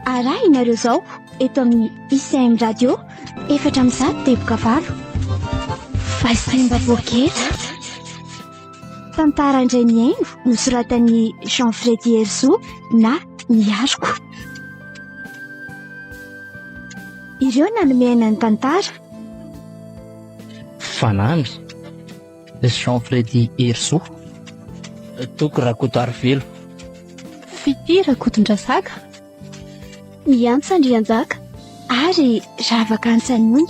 Arahinareo izao eto amin'ny ICM Radio 104.8. Vazimba voageja. Tantara indray mihaino nosoratan'i Jean Freddy Herizo na Miariko. Ireo nanome aina ny tantara. Fanamby, Jean Freddy Herizo, Toky Rakotoarivelo. Fitia Rakotondrazaka. Miantsa Andrianjaka ary Ravaka Antsanony.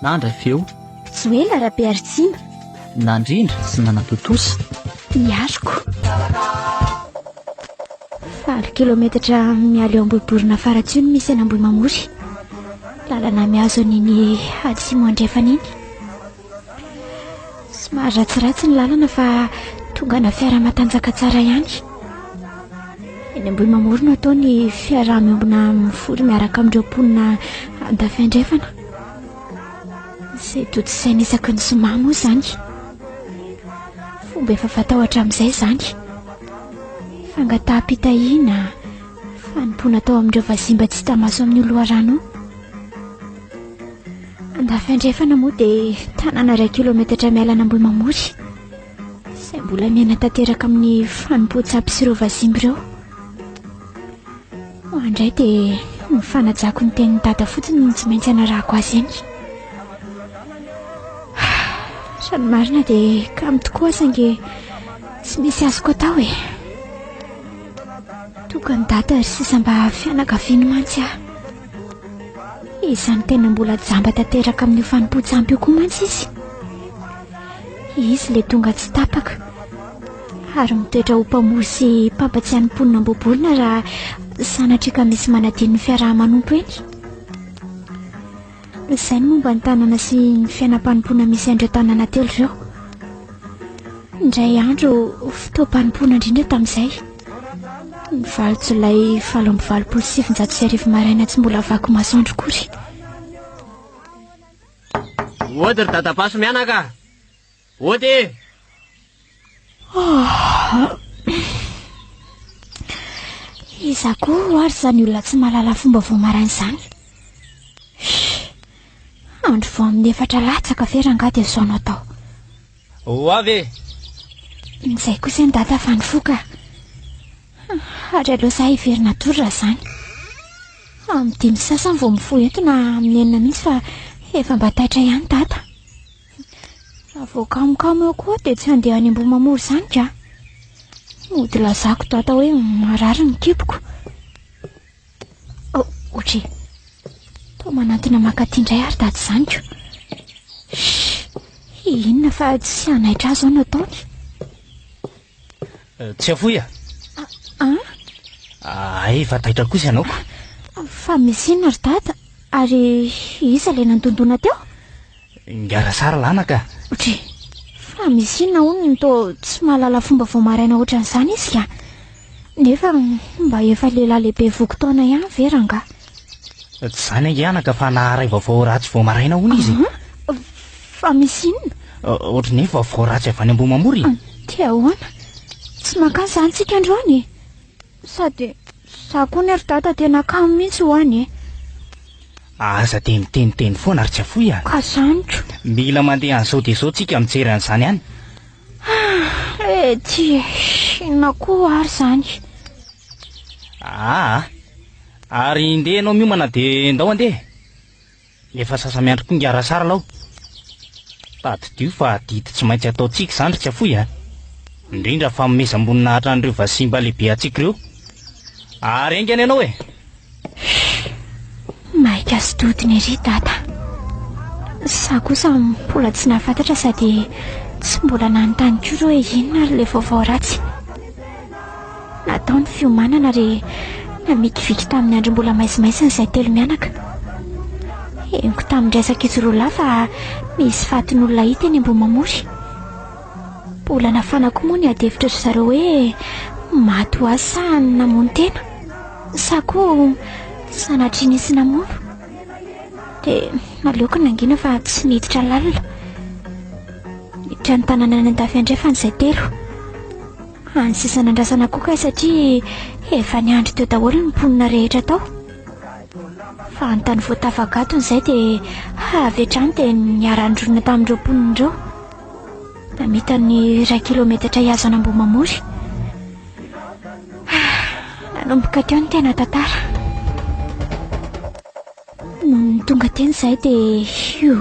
Nandra feo. Joela Rabearitsima. Nandrindra sy nanatontosa. Miariko. Valo kilometatra miala eo Ambohiborona Faratsiho no misy an'Ambohimamory. Lalana mihazo an'iny atsimo andrefana iny. Somary ratsiratsy ny lalana fa tongana fiara matanjaka tsara ihany. Eny Ambohimamory no atao ny fiaraha-miombona mivory miaraka amin'ireo mponina andafy andrefana. Izay tontosaina isaky ny zoma moa izany. Fomba efa fatao hatramin'izay izany. Fangataham-pitahiana, fanompoana atao amin'ireo vazimba tsy hita maso amin'io loharano io. Andafy andrefana moa dia tanàna iray kilometatra miala an'Ambohimamory, izay mbola miaina tanteraka amin'ny fanompoan-tsampy sy ireo vazimba ireo. Ho ahy indray dia ny fanajako ny tenin'i Dada fotsiny no tsy maintsy anarahako azy eny. Raha ny marina dia kamo tokoa aho saingy tsy misy azoko atao e. Tokan'i Dada ary sisa mba fianakaviany mantsy aho. Izany tena mbola jamba tanteraka amin'io fanompoan-tsampy io koa mantsy izy. Izy ilay tonga tsy tapaka ary mitoetra ho mpamory sy mpampatsiahy ny mponina Ambohiborona raha sanatria ka misy manadino ny fiaraha-manompo eny. Izay ny momba ny tanàna sy ny fiainam-panompoana misy an'ireo tanàna telo ireo. Indray andro fotoam-panompoana indrindra tamin'izay. Ny valo jolay 1988 maraina tsy mbola vaky masoandro akory. Ody ry dadabaso mianaka! Ody e! Oh. Iza koa ary izany olona tsy mahalala fomba vao maraina izany? Andro vao amin'ny efatra latsaka ve rangahy dia izao no atao? Ho avy e! Izay kosa ny dada fa nifoka. Ary aleo za hiverina hatory raha izany. Amin'ny dimy sy sasany vao mifoha eto na amin'ny enina mihitsy fa efa mba taitra ihany dada. Raha vao kamokamo eo koa dia tsy handeha any Ambohimamory izany ka. Mody lazako dada hoe marary ny kiboko. Oh, otry. Toa manantona maka aty indray ary dada izany ko. Shh, inona fa tsy hanaitra azy ao no ataony. Tsy afoy a. Ah? Ay, efa taitra kosa ianao ko. Fa misy inona ry dada? Ary iza ilay nandondona teo? Ngara sary lanaka. Otry, fa misy inona hono no toa tsy mahalala fomba vao maraina ohatran'izany izy ka? Nefa mba efa lehilahy lehibe voky taona ihany ve rangahy? Tsy izany ange anaka fa naharay vaovao ratsy vao maraina hono izy. Fa misy inona? Ohatry ny hoe vaovao ratsy avy any Ambohimamory e. Dia ahoana? Tsy mankany izany tsika androany e? Sady za koa anie ry dada tena kamo mihitsy ho any e. Aza dia miteniteny foana ry Tsiafoy a. Ka izany ko. Mila mandeha an'izao dia izao tsika mijery an'izany any. Eh, ty inona koa ary izany? Aa, ary ndeha ianao miomana dia ndao andeha. Efa sasa-miandry koa ingahy Rasarla ao. Tadidio fa adidy tsy maintsy ataontsika izany ry Tsiafoy a. Indrindra fanomezam-boninahitra an'ireo vazimba lehibe antsika ireo. Ary haingana ianao e! Maika sy dodona ery Dada. Za kosa mbola tsy nahafantatra sady tsy mbola nanontany koa hoe inona ary ilay vaovao ratsy. Natao ny fiomanana ary namikiviky tamin'ny andro mbola maizimaizina izay telo mianaka. Henoko tamin'ny resak'izy roa lahy fa misy fatin'olona hita eny Ambohimamory. Mbola nafana koa moa ny adihevitry ry zareo hoe maty ho azy sa namono tena sa koa sanatria nisy namono. Dia naleoko nangina fa tsy niditra lalina. Niditra ny tanàna any an-dafy andrefana izay telo. Any sisa nandrasana koa kay satria efa niandry teo daholo ny mponina rehetra tao. Fantany vao tafagatona izay dia avy hatrany dia niara-nirona tamin'ireo mponina ireo. Namita ny iray kilometatra hihazo an'Ambohimamory. Nanomboka teo ny tena tantara. Nony tonga teny izahay dia io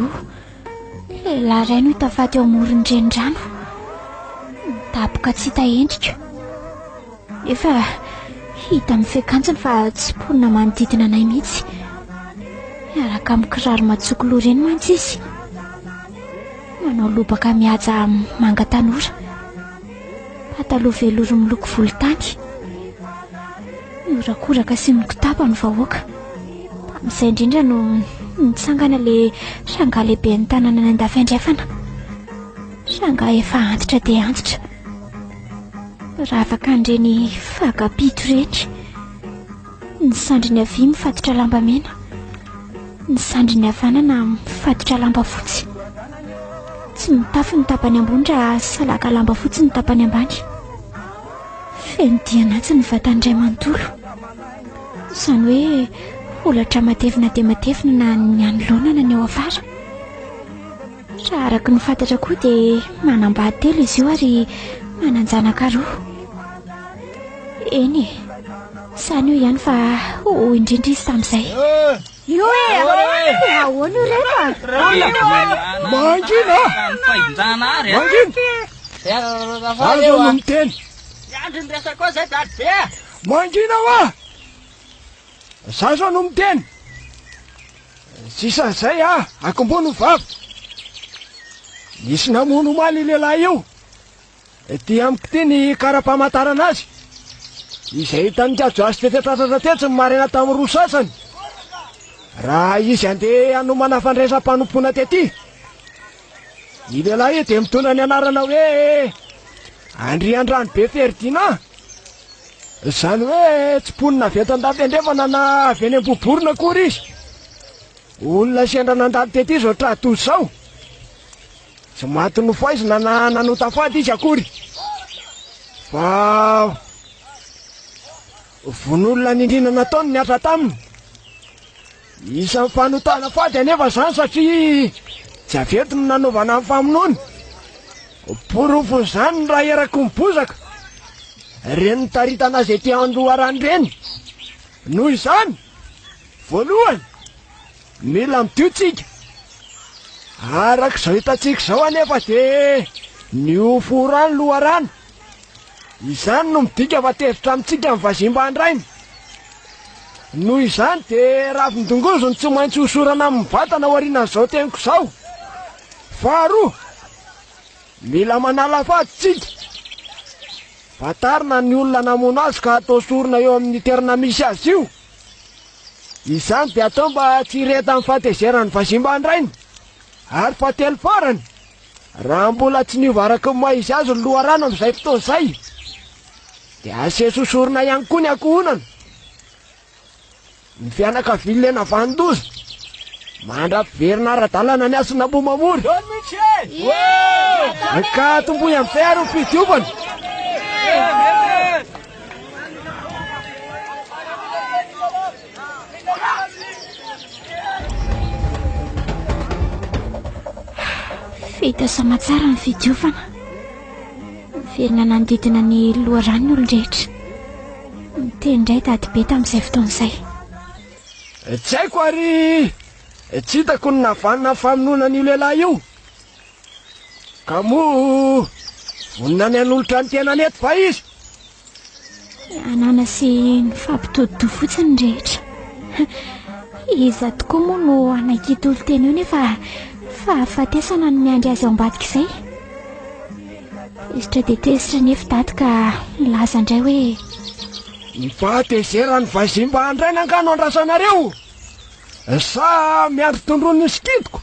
lehilahy iray no hita faty eo amoron'ny renirano. Midaboka tsy hita endrika. Nefa hita amin'ny fiakanjony fa tsy mponina manodidina anay mihitsy. Miaraka amin'ny kiraro matsoko loha ireny mantsy izy. Manao lobaka mihaja manga tanora. Pataloha velory miloko volontany. Nihorakoraka sy nikotaba ny vahoaka. Tamin'izay indrindra no nitsangana ilay rangahy lehiben'ny tanàna any Andafy Andrefana. Rangahy efa antitra dia antitra. Miravaka an'ireny fagapito ireny. Ny sandriny havia mifatotra lamba mena. Ny sandriny havanana mifatotra lamba fotsy. Tsy mitafy ny tapany ambony raha salaka lamba fotsy ny tapany ambany. Feno dian'antsy ny vatany iray manontolo. Izany hoe holatra matevina dia matevina na ny anoloana na ny ao afara. Raha araka ny fantatra koa dia manambady telo izy io ary manan-janaka roa. Eny e, sany io ihany fa hoy indrindra izy tamin'izay. Io e! Ahoana io reto a? Mangina! Mangina! Aza no miteny. Mangina hoa! Za zao no miteny. Sisa zay ah, akombono ny vava. Nisy namono omaly io lehilahy io. Ety amiko ity ny kara-pamantarana azy. Izay hitan'ny gajo azy tety an-tratratra tetsy ny maraina tamin'ny roa sasany. Raha izy handeha hanomana fandraisam-panompoana tety. Io lehilahy io dia mitondra ny anarana hoe Andriandranobe Ferdinand. Izany hoe tsy mponina avy eto Andafy Andrefana na avy eny Ambohiborona akory izy. Olona sendra nandalo tety izao tra-doza izao. Tsy maty nofaizina na nanota fady izy akory. Fa vono olona nindrina nataony nihatra taminy. Isan'ny fanotana fady anefa izany satria tsy avy eto no nanaovana ny famonoana. Porofon'izany ny raha eraky ny bozaka, ireny nitaritana azy ety an-doharano ireny. Noho izany, voalohany, mila midio tsika. Araka izao hitantsika izao anefa dia niofo rano loharano. Izany no midika fa tezitra amintsika ny vazimba andrainy. Noho izany dia ravin-dongozo no tsy maintsy hosorana amin'ny vatana aorianan'izao teniko izao. Faharoa, mila manala fady tsika. Fantarina ny olona namono azy ka atao sorona eo amin'ny toerana misy azy io. Izany dia atao mba tsy hirehetan'ny fahatezeran'ny vazimba andrainy. Ary fahatelo farany, Raha mbola tsy niova araka ny maha izy azy ny loharano amin'izay fotoana izay, dia aseso sorona ihany koa ny ankohonana, ny fianakavian'ilay navanon-doza, mandra-piverina ara-dalana ny hasina Ambohimamory. Ka tompoy amin'izay ary ny fidiovana. Vita sama tsara ny fidiovana. Niverina nanodidina ny loharano ny olon-drehetra. Niteny indray Dadibe tamin'izay fotoana izay. Tsy haiko ary tsy hitako ny nahavanona ny famonoana an'io lehilahy io. Ka moa vonona ny hanolotra ny tenany eto va izy? Nihanana sy nifampitodi-doha fotsiny ny rehetra. Iza tokoa moa no hanaiky hitolo-tena eo nefa fahafatesana no miandry azy ao ambadik'izay? Tezitra dia tezitra anefa Dady ka nilaza indray hoe. Ny fahatezeran'ny vazimba andraina angaha no andrasanareo? Sa miandry tondroin'ny sikidiko?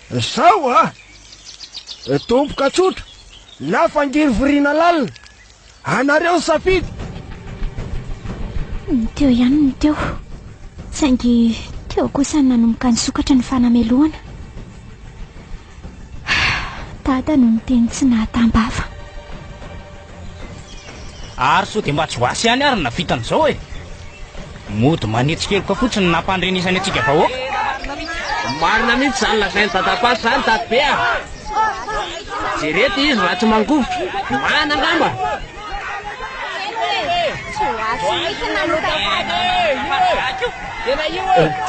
Zao a! Tomboka tsotra na fangirifiriana lalina. Anareo ny safidy! Ny teo ihany no teo. Saingy teo kosa no nanomboka nisokatra ny fanamelohana. Dada no niteny tsy nahatam-bava. Ary sao dia mba tsy voasy ihany ary no nahavita an'izao e? Mody manetsi-keloka fotsiny no nampandrenesany antsika vahoaka. Marina mihitsy izany lazain'i Dadapasy izany Dadibe a! Jereto izy raha tsy mangovitra. Mana angamba!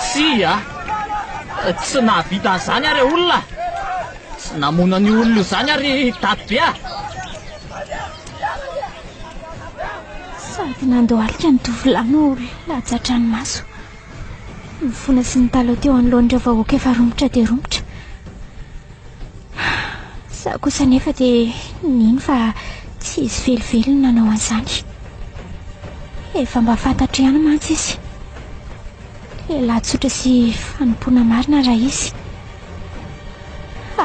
Tsia, tsy nahavita an'izany aho re olona. Tsy namono an'io olona io izany aho ry Dadibe a! Sady nandohalika ny tovolahy no latsa-dranomaso. Nifona sy nitalaho teo anoloan'ireo vahoaka efa romotra dia romotra. Izaho kosa anefa dia nino fa tsy izy velively no nanao an'izany. Efa mba fantatro ihany mantsy izy. Lehilahy tsotra sy fanompoana marina raha izy.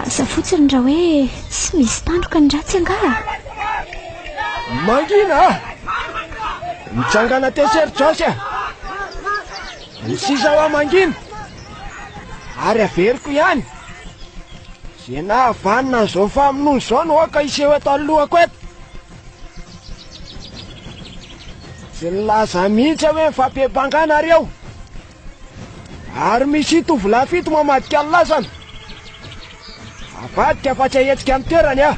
Asa fotsiny raha hoe tsy misy tandroka ny ratsy angaha? Mangina a! Mitsangana tetsy ry Josh a! Ny sisa hoa mangina! Ary averiko ihany! Izay nahavanona an'izao famonoana izao no aoka hiseho eto alohako eto! Tsy nilaza mihitsy aho hoe mifampiampangana ary eo! Ary misy tovolahy fito mamadika ny lazany. Avadika fa tsy ahetsika ny toerany aho.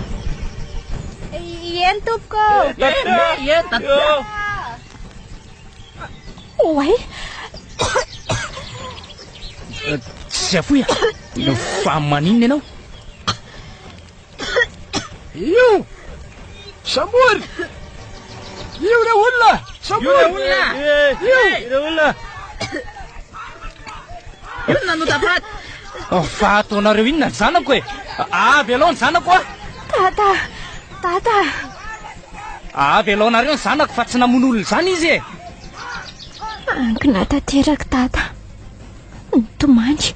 Eny tompoko. Oay. Tsy afoy a. Fa maninona ianao? Io! Sambory! Io ireo olona! Sambory! Io! Ireo olona! Inona no tafaty? Fa ataonareo inona ny zanako e? Avy alao ny zanako a! Dada! Dada! Avy alaonareo ny zanako fa tsy namono olona izany izy e! Ankina tanteraka Dada. Nitomany.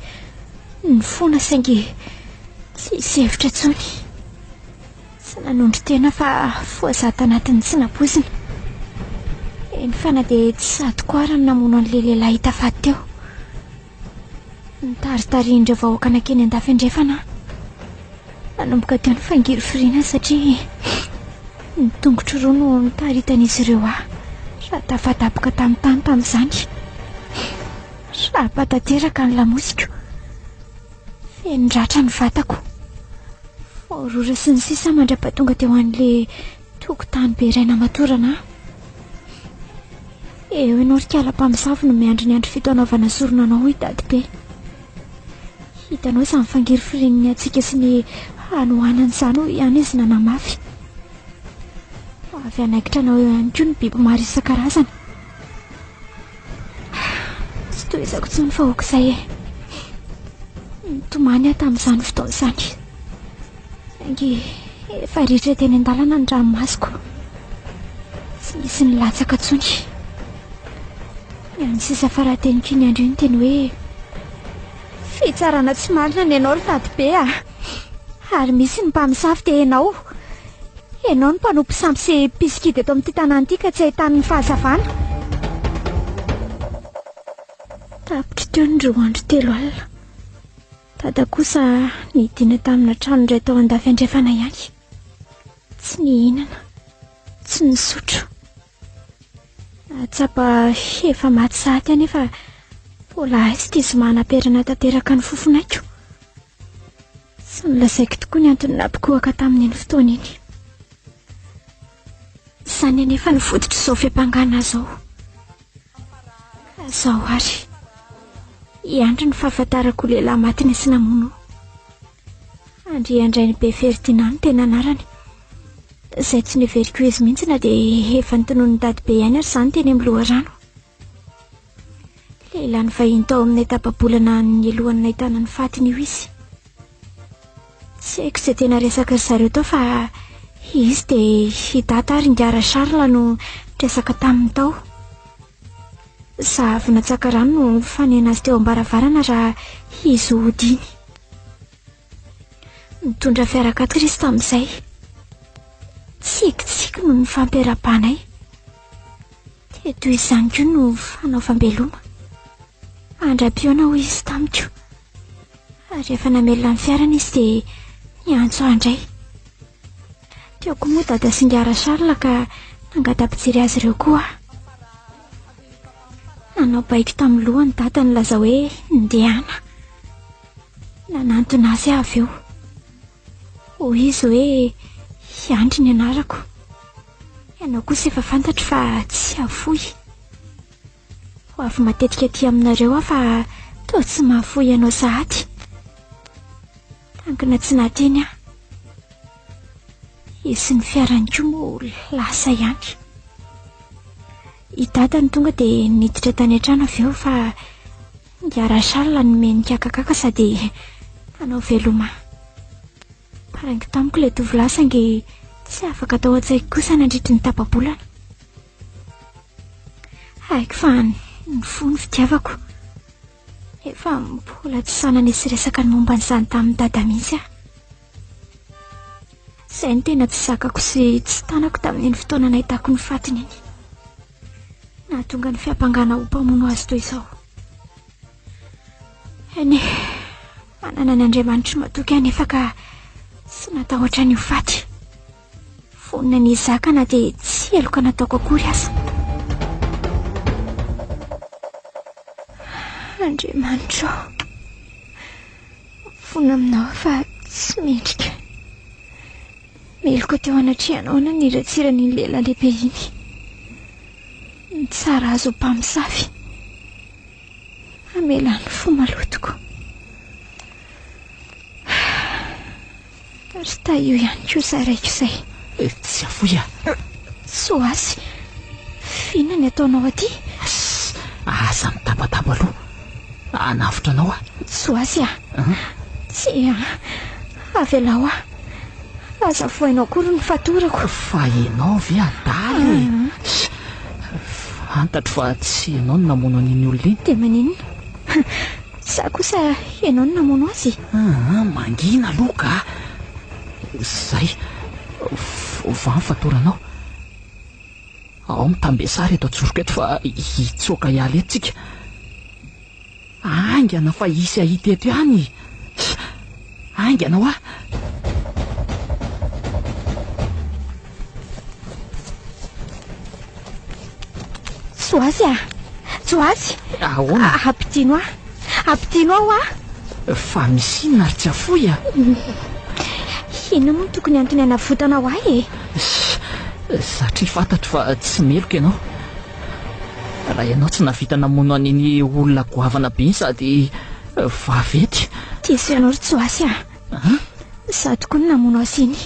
Nifona saingy tsy hisy hevitra intsony. Tsy nanondro tena fa voazaha tanatin'ny tsy nampoizina. Eny fa na dia tsy sahy tokoa ary ny namono an'ilay lehilahy hita faty teo. Nitaritarihin'ireo vahoaka nankeny andafy andrefana aho. Nanomboka teo ny fangirifiriana satria ny tongotro roa no nitaritan'izy ireo ahy raha tafadaboka tamin'ny tany tamin'izany. Rapa tanteraka ny lamosiko. Feno ratra ny vatako. Voarora sy ny sisa mandra-pahatonga teo an'ilay tokotany be iray namatorana ahy. Eo ianao ry kala mpamosavy no miandry ny andro fito hanaovana sorona anao hoy Dadibe. Hitanao izany fangirifirian'ny hatsiaka sy ny hanoanana izany hoy ihany izy nanamafy. Ho avy hanaikitra anao eo ihany koa ny biby maro isan-karazany. Tsy tohizako intsony fa ok izay e. Nitomany aho tamin'izany fotoana izany. Saingy efa ritra teny an-dalana ny ranomasoko. Tsy nisy nilatsaka intsony. Ny hany sisa fara-teniko iny andro iny dia ny hoe fitsarana tsy marina ny anao ry Dadibe a! Ary misy ny mpamosavy dia ianao. Ianao no mpanompo sampy sy mpisikidy eto amin'ity tanàna ity ka tsy ahitany ny fahazavana. Tapitra teo ny roa andro telo alina. Dada kosa nidina tamina trano iray tao andafy andrefana ihany. Tsy nihinana, tsy nisotro. Nahatsapa efa maty sahady aho nefa mbola aiza ity zoma hanaperana tanteraka ny fofonaiko. Tsy nolazaiko tokoa ny antony nampikohaka tamin'iny fotoana iny. Izany anefa no fototr'izao fiampangana izao. Ka izao ary. Hiandry ny fahafantarako lehilahy maty nisy namono. Andriandrainibe Ferdinand no tena anarany. Izay tsy neveriko izy mihitsy na dia efa notononin'i Dadibe ihany ary izany teny amin'ny loharano. Lehilahy nivahiny tao aminay tapa-bolana nialohan'ny nahitana ny fatiny io izy. Tsy haiko izay tena resaka ry zareo tao fa izy dia i Dada ary Ingahy Charles no niresaka taminy tao. Za avy natsaka rano no nifanena azy teo am-baravarana raha izy hody iny. Nitondra fiara quatre izy tamin'izay. Tsikitsiky no nifampiarahabanay. Dia toy izany koa no fanaovam-beloma. Mandra-pihaona hoy izy tamiko. Ary rehefa namelona ny fiarany izy dia niantso ahy indray. Teo koa moa Dada sy Ingahy Racharles ka Nangata-pijery azy ireo koa aho. Nanao baiko tamin'ny lohany Dada nilaza hoe ndehana. Nanantona azy aho avy eo. Hoy izy hoe hiandry ny anarako. Ianao kosa efa fantatro fa tsy hafoy. Ho avy matetika aty aminareo aho fa toa tsy mahafoy anao sahady. Tankina tsy nahateny aho. Izy sy ny fiarany koa moa lasa ihany. I Dada no tonga dia niditra tany an-trano avy eo fa Ingahy Rachel nomeny kakakaka sady nanao veloma. Paraingo tamiko ilay tovolahy saingy tsy afaka tao an-tsaiko kosa nandritry ny tapa-bolana. Haiko fa nifoha ny fitiavako. Nefa mbola tsy sahy nanisy resaka ny momba an'izany tamin'i Dada mihitsy aho. Izay no tena tsy zakako sy tsy tanako tamin'iny fotoana nahitako ny fatiny iny. Nahatonga ny fiampangana ho mpamono azy toy izao. Eny e, manana ny Andriamanitro matoky aho nefa ka tsy natahotra ny ho faty. Vonona ny hizaka na dia tsy heloka nataoko akory aza. Andriamanitro, mifona aminao aho fa tsy mendrika. Meloka teo anatrehanao aho naniratsira an'iny lehilahy lehibe iny. Nitsara azy ho mpamosavy. Hamela ny fo malotoko. Ary tahio ihany koa izay raiko izay. Tsy afoy a! Soasy, f'inona ny ataonao aty? Aza mitabataba aloha. Hanavotra anao aho. Soasy a! Tsia, avelao aho. Aza vohainao akory ny fatorako. Fa ianao ve adala e? Fantatro fa tsy ianao no namono an'iny olona iny. Dia maninona? Za kosa ianao no namono azy? Aa, mangina aloha ka! Zay, voavaha ny fatoranao. Ao mitambesara eto an-tsoroko eto fa hitsoaka hiala eto tsika. Haingana fa hisy hahita eto ihany e! Haingana hoa! Joasy a! Joasy! Ahoana? Ampidino ahy! Ampidino aho hoa! Fa misy inona ry Tsiafoy a? Inona moa no tokony antony hanavotanao ahy e? Satria fantatro fa tsy meloka ianao. Raha ianao tsy nahavita namono an'iny olona goavana be iny sady vaventy. Diso ianao ry Joasy a! Izaho tokoa no namono azy iny.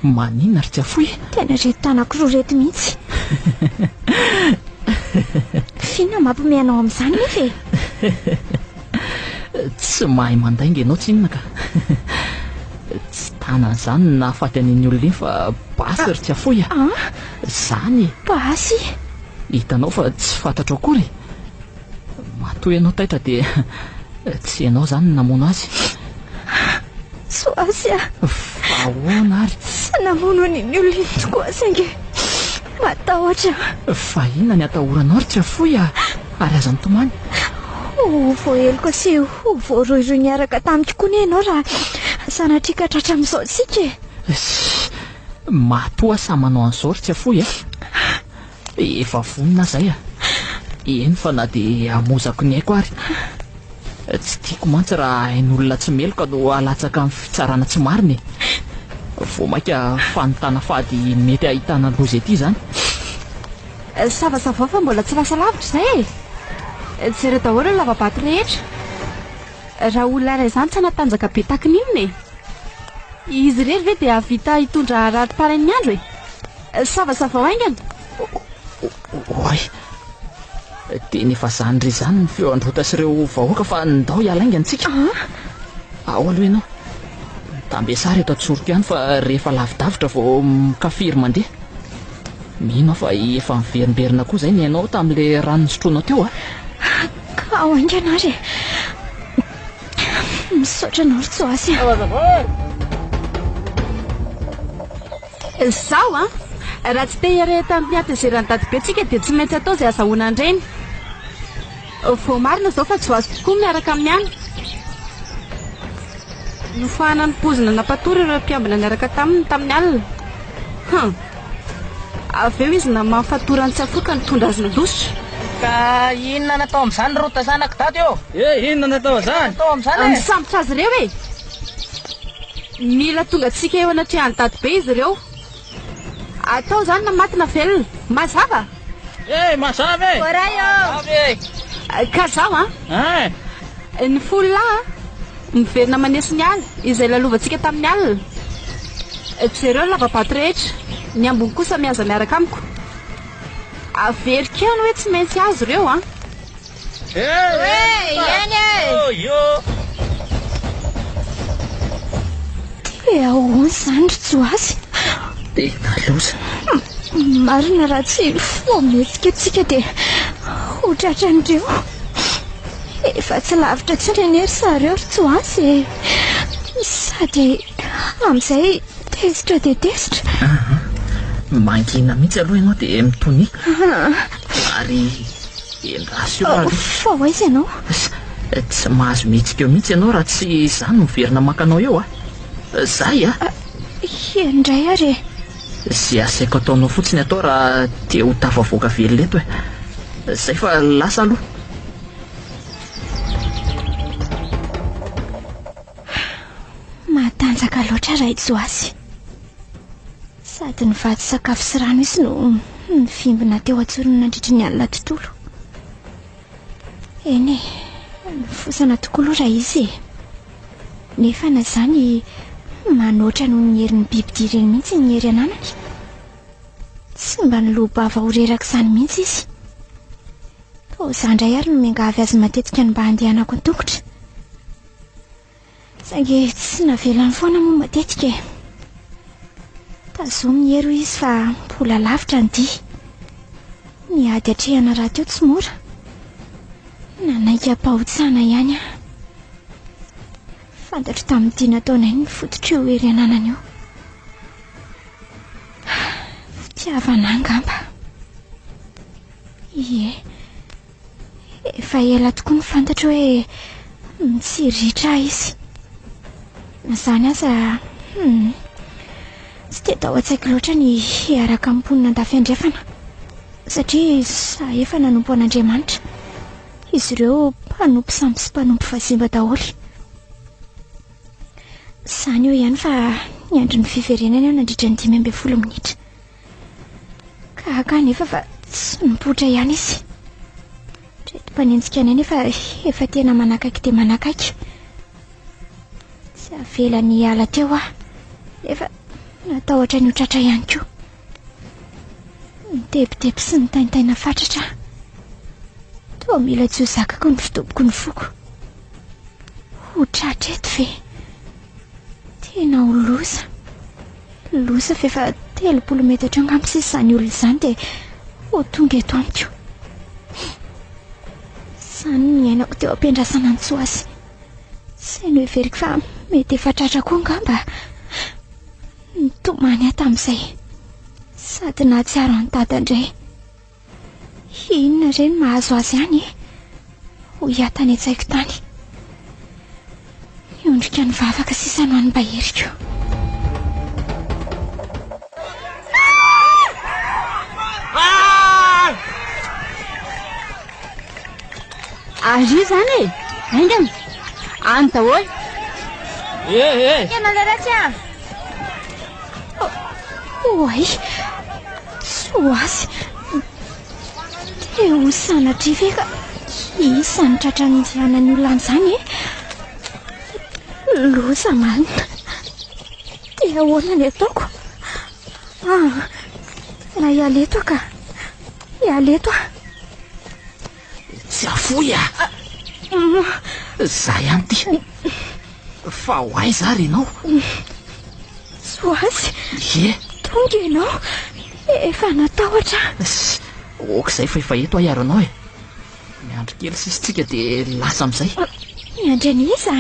Maninona ry Tsiafoy? Tena ireto tanako roa ireto mihitsy. F'inona mampiomehy anao amin'izany nefa e? Tsy mahay mandainga ianao tsinona ka. Tsy tanana izany ny nahafaty an'iny olona iny fa basy ry Tsiafoy a! Izany e! Basy? Hitanao fa tsy fantatro akory e! Matoa ianao taitra dia tsy ianao izany no namono azy. Soasy a! Fa ahoana ary? Tsy namono an'iny olona iny tokoa aho saingy matahotra. Fa inona ny atahoranao ry Tsiafoy a? Ary aza mitomany. Ho voaheloka sy ho voarohirohy niaraka tamiko koa anie ianao raha sanatria ka tratra amin'izao isika e! Matoa samy manao an'izao ry Tsiafoy a! Efa vonona aho izay a! Eny fa na dia hamozako ny aiko ary. Tsy tiako mantsy raha ain'olona tsy meloka no alatsaka amin'ny fitsarana tsy marina e! Vao mainka fanontana fady mety ahitana loza ety izany. Savasavao fa mbola tsy lasa lavitra izay e! Jereo daholo ny lava-bato rehetra. Raha olona iray izany tsy hanatanjaka be taky ny inona e! Izy irery ve dia hahavita hitondra rarim-parain'ny andro e? Savasavao haingana! Oay! Tena efa zany re izany ny feo an-dRota sy ireo vahoaka fa ndao hiala haingana isika. Ao aloha ianao. Mitambesara eto an-tsoroko ihany fa rehefa lavidavitra vao mikafiry mandeha. Mino aho fa efa miverimberina koa izay ny ainao tamin'ilay rano nisotroanao teo a! Ka ao haingana ary e! Misaotra anao ry Joasy a! Izaho an! Raha tsy te hiarehitra amin'ny hatezeran'i Dadibe tsika dia tsy maintsy atao izay azahoana an'ireny. Voamarina izao fa Joasy tokoa miaraka amin'ny any. Nofahanan'ny poizina nampatory ireo mpiambina niaraka taminy tamin'ny alina. Hum! Avy eo izy namaha ny fatoran'i Tsiafoy ka nitondra azy nandositra. Ka inona natao amin'izany ry Rota zanako dada ô? Eh, inona natao amin'izany? Natao amin'izany e? Misambotra azy ireo e! Mila tonga antsika eo anatrehan'i Dadabe izy ireo. Atao izany na maty na velona. Mazava? Eh, mazava e! Voaray ô! Mazava e! Ka zao an! Hein? Ny folo lahy miverina maneso ny ala izay lalovantsika tamin'ny alina. Jereo ny lava-bato rehetra, ny ambiny kosa mihaza miaraka amiko. Averiko ihany hoe tsy maintsy azo ireo an! Hoe, eny e! Dia ahoana izany ry Joasy? Tena loza. Marina raha tsy vao mihetsika tsika dia ho tratran'ireo. Efa tsy lavitra intsony anie ry zareo ry Joasy e. Sady amin'izay tezitra dia tezitra. Mangina mihitsy aloha ianao dia mitonia. Ary endraso eo aloha. Fa ho aiza ianao? Tsy mahazo mihetsika eo mihitsy ianao raha tsy izaho no miverina maka anao eo a. Zay a. Eny indray ary e. Izay asaiko ataonao fotsiny atao raha te ho tafavoaka velona eto e. Zay fa lasa aloha. Matanjaka loatra raha i Joasy. Sady nivatsy sakafo sy rano izy no nivimbina teo an-tsorony nandritry ny alina tontolo. Eny e, nifosana tokoa aloha raha izy e. Nefa na izany manoatra noho ny herin'ny bibidia ireny mihitsy ny hery ananany. Tsy mba niloa-bava ho reraka izany mihitsy izy. Toa izaho indray ary no miangavy azy matetika ny mba handehanako an-tongotra. Saingy tsy navelany foana moa matetika e. Tazomy ny hery hoy izy fa mbola lavitra ny dia. Ny ady atrehana rahateo tsy mora. Nanaiky am-pahotsahana ihany aho. Fantatro tamin'ny dia nataonay ny fototr'io hery ananany io. Fitiavana angamba. Ie. Efa ela tokoa no fantatro hoe mitsiriritra ahy izy. Na izany aza, hmm, tsy dia tao an-tsaiko loatra ny hiaraka amin'ny mponina Andafiandrefana, satria izaho efa nanompo an'Andriamanitra. Izy ireo mpanompo sampy sy mpanompo vazimba daholo. Izany eo ihany fa niandry ny fiverenany aho nandritra ny 15 minitra. Gaga anefa fa tsy nipoitra ihany izy. Ireto mpanenjika anay nefa efa tena manakaiky dia manakaiky. Tsy avelany hiala teo aho, nefa natahotra ny ho tratra ihany koa. Nitebiteby sy nitaintaina fatratra aho. Toa mila tsy ho zakako ny fitoboko ny foko. Ho tratra eto ve? Tena ho loza. Loza fa efa 30 metatra eo angamba sisa izany olona izany dia ho tonga eto amiko. Izany no niainako teo am-piandrasana an'i Tsoasy. Izay noheveriko fa mety efa tratra koa angamba. Nitomany aho tamin'izay. Sady nahatsiaro an'i Dada indray. Inona re no mahazo azy any e? Hoy aho tany an-tsaiko tany. Niondrika nivavaka sisa no hany mba heriko. Ary izany e! Haingana! Any daholo! Eh, eh! Haingana le ratsy a! Oay! Tsy ho azy! Te ho sanatria ve ka isan'ny tratran'ny andianan'ny olona an'izany e? Loza marina! Dia ahoana ny ataoko? Ah, tena hiala eto aho ka! Hiala eto aho! Tsy afoy a! Za ihany ity. Fa ho aiza ary ianao? Tsy ho azy. Ie. Tonga ianao. Efa natahotra aho. Ok izay fa efa eto aho hiaro anao e. Miandry kely sisa tsika dia lasa amin'izay. Miandry an'iza?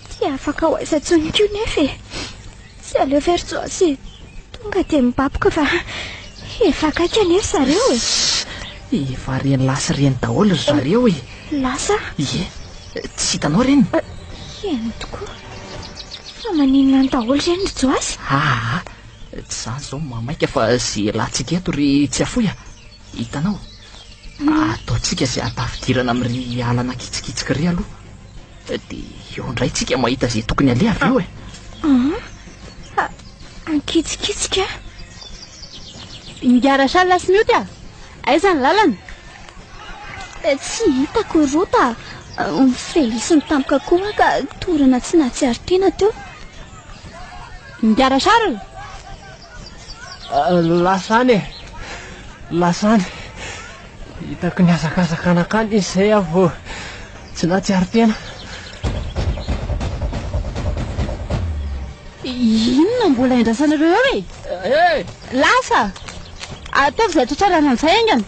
Tsy afaka ho aiza intsony koa nefa e. Tsy aleo ve ry Joasy tonga dia mibaboka fa efa akaiky anie ry zareo e. Efa reny lahy sy reny daholo ry zareo e. Lasa? Ie. Tsy hitanao ireny? Eny tokoa. Fa maninona any daholo ireny ry Joasy? Aa! Tsy izany izao no mahamaika fa izay ialàntsika eto ry Tsiafoy a! Hitanao? Ataontsika izay hahatafidirana amin'iry ala nakitsikitsiky iry aloha. Dia eo indray tsika mahita izay tokony aleha avy eo e! An? Ankitsikitsika? Ingahy Rachel sy Mioty a! Aiza ny lalana? Tsy hitako ry Rota a! Nofelisiny tampoka koa aho ka torana tsy nahatsiaro tena teo. Ingahy Rachel! Lasa any e! Lasa any. Hitako nihazakazaka nankany izy izay aho vao tsy nahatsiaro tena. Inona mbola iandrasanareo eo e? Eh! Lasa! Ataovy izay hatratrarana an'izay haingana.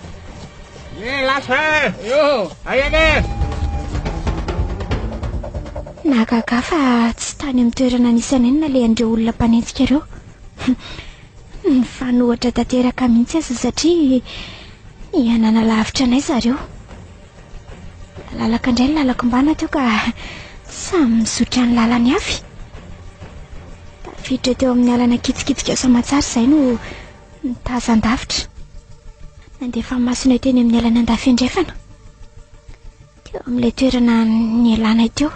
Eh, lasa e! Io! Haingana e! Nahagaga ahy fa tsy tany amin'ny toerana nisy anay no nalehan'ireo olona mpanenjika ireo. Nifanohitra tanteraka mihitsy aza satria niha-nanalavitra anay zareo. Nalalaka indray ny lalako mbana teo ka samy nizotra ny lalany avy. Tafiditra teo amin'ny alana kitsikitsika soamatsara izay no nitazan-davitra. Nandefa ny masonay teny amin'ny alana andafy andrefana. Teo amin'ilay toerana nialanay teo.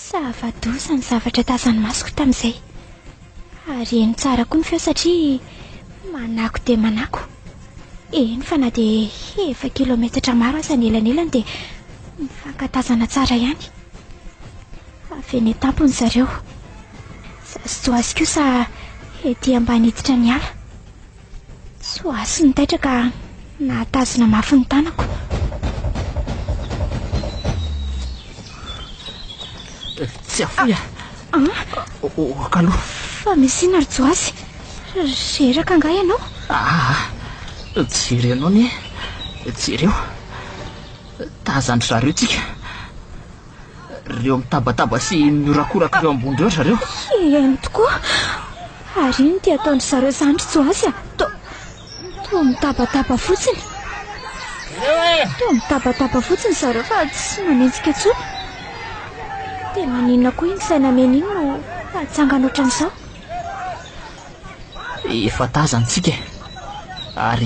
Zava-doza ny zavatra tazan'ny masoko tamin'izay. Ary heno tsara koa ny feo satria manako dia manako. Eny fa na dia efa kilometatra maro aza ny elanelany dia mifankatazana tsara ihany. Avy eny an-tampony zareo. Sy Joasy kosa ety ambany hiditra ny ala. Soasy ny taitra ka nahatazona mafy ny tanako. Tsy afoy a! Oka aloha. Fa misy inona ry Joasy? Reraka angaha ianao? Aa, jerenao anie. Jereo. Tazan-dry zareo tsika. Reo mitabataba sy mihorakoraka ireo ambony ireo ry zareo. Eny tokoa. Ary ino ity ataon-dry zareo izany ry Joasy a? Toa, toa mitabataba fotsiny. Toa mitabataba fotsiny zareo fa tsy manenjika intsony. Dia maninona koa iny saina mena iny no atsangana ohatran'izao? Efa tazantsika e. Ary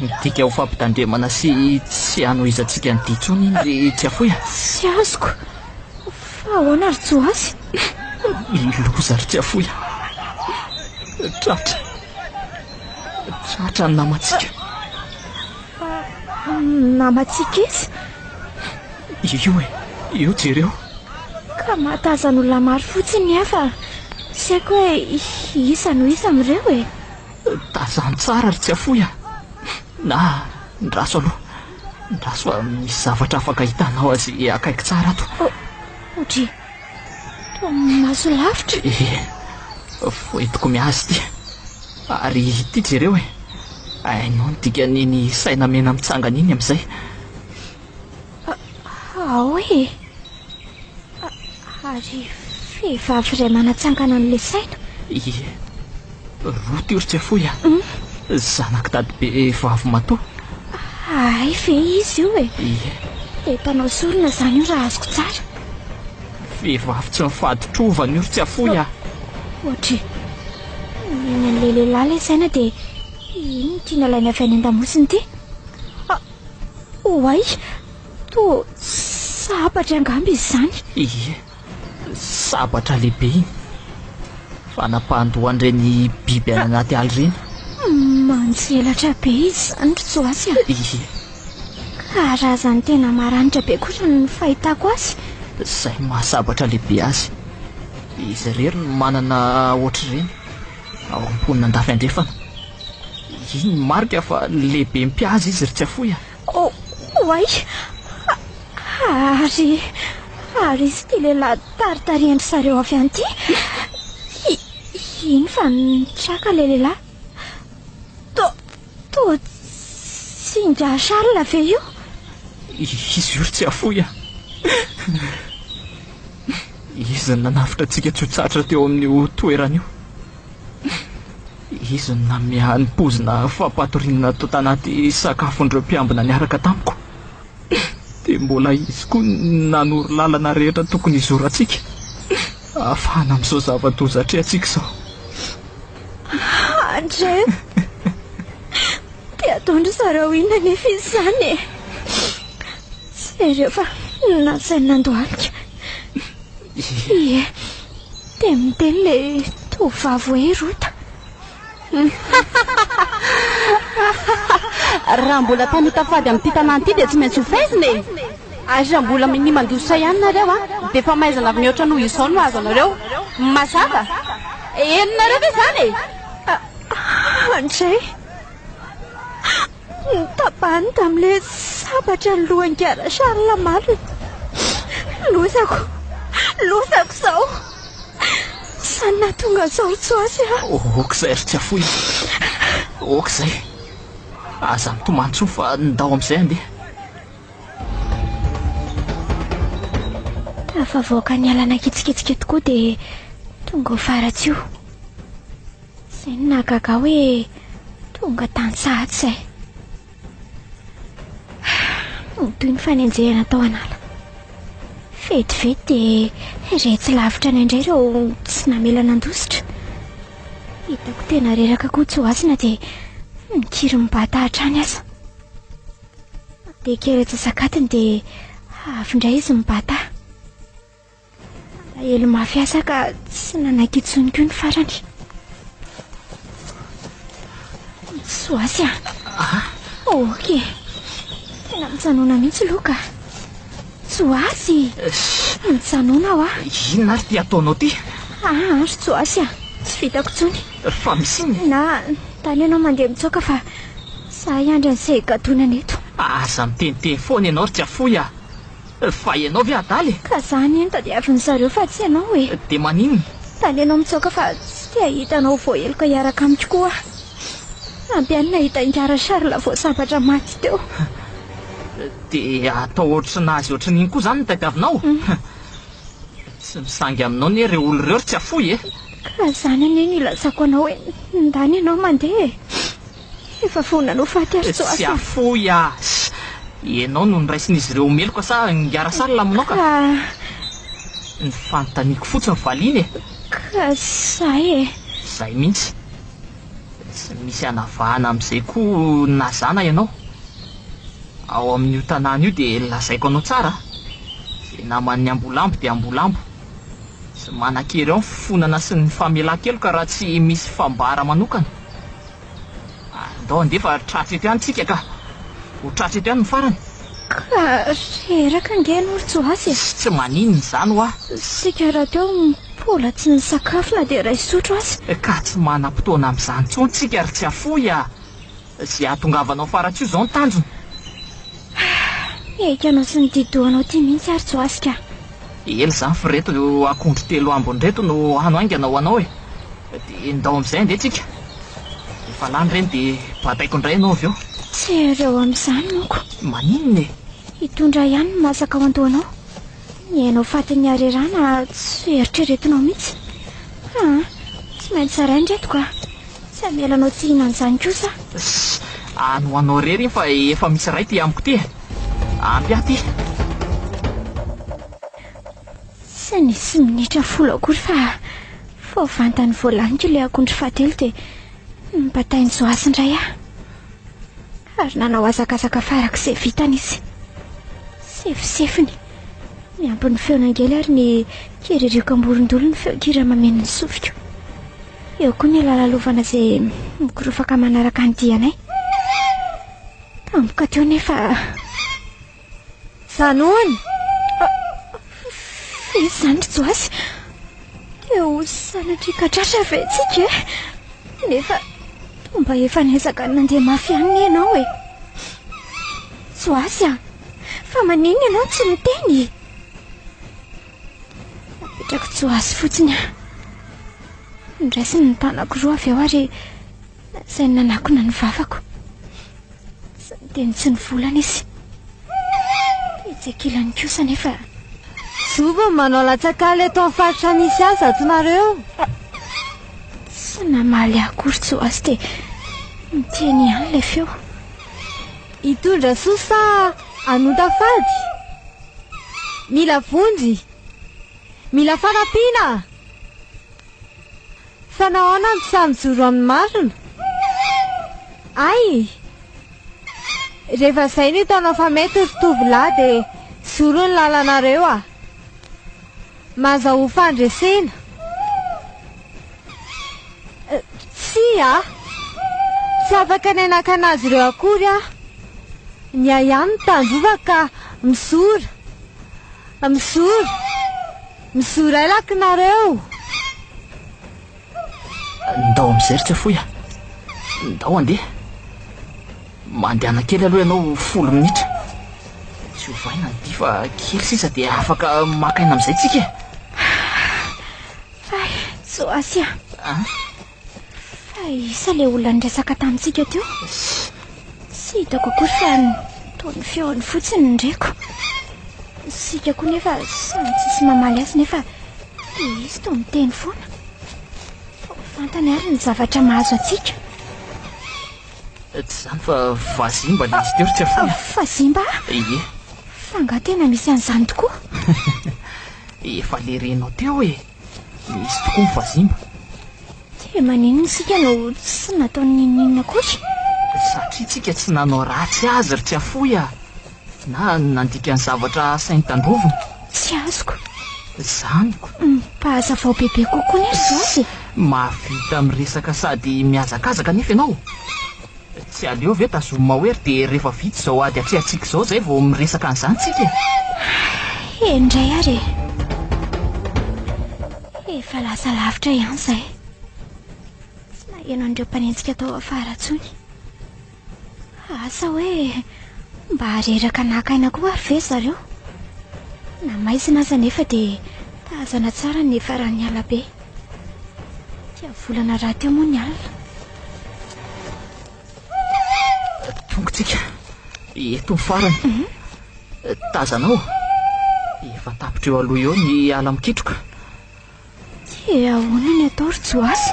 midika ho fampitandremana sy tsy hanohizantsika ny dia intsony iny ry Tsiafoy a. Tsy azoko. Fa ahoana ry Joasy? Loza ry Tsiafoy a. Tratra. Tratra ny namantsika. Namantsika iza? Io e, io jereo. Ka mahatazan'olona maro fotsiny ny hafa. Tsy haiko hoe iza no iza amin'ireo e. Tazano tsara ry Tsiafoy a! Na, ndraso aloha. Ndraso fa misy zavatra afaka ahitanao azy akaiky tsara ato. Odry, toa maso lavitra. Ee, voentiko mihaza ity. Ary ity jereo e. Hainao ny dikan'iny saina mena mitsangana iny amin'izay. Ao e! Ary vehivavy iray manatsangana an'ilay saina. Ie, roa teo ry Tsiafoy a! Zanak'i Dadibe vavy matoa. Hay ve izy io e! Ie. Dia mpanao sorona izany io raha azoko tsara. Vehivavy tsy mifaditrovana io ry Tsiafoy a! Ohatry ny an'ilay lehilahy ilay saina dia iny no tiana alaina avy any an-damosiny ity. Oay! Toa sabatra angamba izy izany. Ie, sabatra lehibe iny. Fanapahan-dohan'ireny biby any anaty ala ireny. Manjelatra be izy izany ry Joasy a! Ie. Karazany tena maranitra be kosa ny fahitako azy. Izay no maha sabatra lehibe azy. Izy irery no manana ohatr'ireny ao am-ponina andafy andrefana. Iny ny marika fa lehibe mpihaza izy ry Tsiafoy a! Oh, oay! Ary, ary izy ity lehilahy taritarihan-dry zareo avy any ity? Iny fa nitraka ilay lehilahy. Toa, toa tsy ingahy Charles ve io? Izy io ry Tsiafoy a! Izy no nanavotra antsika tsy ho tratra teo amin'io toerana io. Izy no nanome ahy ny pozina fampatoriana natao tanaty sakafon'ireo mpiambina niaraka tamiko. Dia mbola izy koa no nanoro lalana rehetra tokony hizorantsika ahafahana amin'izao zava-doza atrehantsika izao. André. Dia ataon-dry zareo inona anefa izy izany e? Jereo fa nasainy nandohalika. Ie, dia miteny ilay tovovavy hoe Rota. Raha mbola mpanota fady amin'ity tanàna ity dia tsy maintsy ho faizina e! Ary raha mbola minia mandositra ihany nareo an, dia famaizana mihoatra noho izao no hahazo anareo. Mazava? Henonareo ve izany e? Andray! Notapahany tamin'ilay sabatra ny lohan'i Charles malina. Lozako! Lozako izao! Izany nahatonga an'izao ry Tsoasy a! Ok izay ry Tsiafoy a! Ok izay! Aza mitomany intsony fa ndao amin'izay handeha. Tafavoaka ny ala nankitsikitsika tokoa dia tonga ao Faratsiho. Izay no nahagaga ahy hoe tonga tany sahady izay. Nitohy ny fanenjehana tao an'ala. Vetivety dia re tsy lavitra anay indray ireo tsy namela nandositra. Hitako tena reraka koa Tsohasina dia nikiry mibata hatrany aza. Dia kely antsasak'adiny dia avy indray izy mibata ahy. Nalahelo mafy ahy ka tsy nanaiky intsony koa ny farany. Soasy a! Ok. Tena mijanona mihitsy loka. Tsoasy! Mijanona aho a! Inona ary ity ataonao ity? Ah, ry Tsoasy a! Tsy vitako intsony. Fa misy inona? Na, tany ianao mandeha mitsoaka fa za hiandry an'izay higadonana eto. Aza miteniteny foana ianao ry Tsiafoy a! Fa ianao ve adala e? Ka za anie no tadiavin'ny zareo fa tsy ianao e! Dia maninona? Tany ianao mitsoaka fa tsy te hahita anao voaheloka hiaraka amiko koa aho. Ampy ahy ny nahita ingahy Charles voasabatra maty teo. Dia atao ohatrin'azy ohatrin'iny koa izany no tadiavinao? Tsy misangy aminao anie ireo olona ireo ry Tsiafoy e! Ka izany anie no ilazako anao hoe ndany ianao mandeha e! Efa vonona ho faty ary Joasy a! Tsiafoy a! Ianao no noraisin'izy ireo ho meloka sa ingahy Rasarla hamono ka? Ka. Ny fanontaniako fotsiny valiana e! Ka izay e! Izay mihitsy. Tsy misy hanavahana amin'izay koa na za na ianao. Ao amin'io tanàna io dia lazaiko anao tsara a! Izay naman'ny ambolambo dia ambolambo. Tsy manan-kery ao ny fifonana sy ny famelan-keloka raha tsy misy fambara manokana. Andao handeha fa tratra eto ihany tsika ka! Ho tratra eto ihany ny farany. Ka reraka ange ianao ry Joasy e! Tsy maninona izany hoa! Isika rahateo mbola tsy nisakafo na dia iray sotro aza. Ka tsy manam-potoana amin'izany intsony tsika ry Tsiafoy a! Izay hahatongavanao faratsiho izao ny tanjona. Miaiky anao sy ny di-dohanao ity mihitsy aho ry Joasy ka! Ela izany fa ireto akondro telo ambiny ireto no hano haingana ho anao e! Dia ndao amin'izay andeha tsika. Rehefa lany ireny dia bataiko indray ianao avy eo. Tsy ireo amin'izany manko. Maninona e? Hitondra ihany ny masaka ao an-dohanao. Ny ainao fatin'ny harerahana tsy eritreretinao mihitsy. Aa, tsy maintsy zaraina ireto ka. Tsy hamela anao tsy hihinana izany kosa aho. Ss, any ho anao irery iny fa efa misy iray ity amiko ity e. Ampy ahy ity. Tsy nisy minitra folo akory fa vao vantany voalaniko ilay akondro fahatelo dia nobatain'i Joasy indray aho. Ary nanao hazakazaka farak'izay vitany izy. Sefosefony, miampy ny feon'angely ary ny kiririoka am-borondolo ny feon-kira mameno ny sofiko. Eo koa ny alalalovana izay mikorofaka manaraka ny dianay. Tampoka teo nefa... Janona! Fa iza izany ry Joasy? Te ho sanatria ka tratra ve tsika e? Nefa toa mba efa niezaka nandeha mafy ihany anie ianao e! Joasy a! Fa maninona ianao no tsy miteny? Napetrako Joasy fotsiny aho. Noraisiny ny tanako roa avy eo ary nasainy nanakona ny vavako. Tsy niteny tsy nivolana izy. Tetsy ankilany kosa anefa. Zovy no manao latsak'ala eto amin'ny faritra misy ahy zato nareo? Tsy namaly ahy akory Joasy dia niteny ihany ilay feo. Hitondra soa sa hanonta fady? Mila vonjy! Mila fanampiana! Fa nahoana no tsy sahy mijoro amin'ny marina? Ay! Rehefa izay no hitanao fa mety ry tovolahy dia zoro ny lalanareo ah! Mahazahoa fandresena. Tsia! Tsy afaka ny hanakana azy ireo akory aho. Ny ahy ihany no tandrovako ka mizora! Mizora! Mizora elaky nareo! Ndao amin'izay ry Tsafoy a! Ndao handeha. Mandehana kely aloha ianao folo minitra. Tsy ovaina ny dia fa kely sisa dia afaka maka aina amin'izay tsika e. Hay, Joasy a! Fa iza ilay olona niresaka tamintsika teo? Tsy hitako akory fa toa ny feony fotsiny no reko. Isika koa nefa samy tsisy mamaly azy nefa dia izy toa miteny foana. Toa fantany ary ny zavatra mahazo antsika. Tsy izany fa vazimba ilay izy teo ry Tsiafoy a. Vazimba? Ie. Fa angaha tena misy an'izany tokoa? Efa le renao teo e. Misy tokoa ny vazimba. Dia maninona isika no tsy natao n'inon'inona akory? Satria tsika tsy nanao ratsy azy ry Tsiafoy a! Na nandika ny zavatra asainy tandrovina. Tsy azoko. Izany ko. Mba hazavao bebe kokoa anie ry Joasy e! Mahavita miresaka sady mihazakazaka anefa ianao. Tsy aleo ve tazomina ho hery dia rehefa vita izao ady atrehantsika izao izay vao miresaka an'izany tsika e! Eny indray ary e! Efa lasa lavitra ihany izahay. Tsy naheno an'ireo mpanenjika tao afara intsony. Asa hoe mba reraka naka aina koa ary ve zareo? Na maizina aza anefa dia tazana tsara ny niafaran'ny alabe. Diavolana rahateo moa ny alina. Tonga tsika. Eto ny farany. Mhm. Tazanao. Efa tapitra eo aloha eo ny ala mikitroka. Dia ahoana ny atao ry Joasy?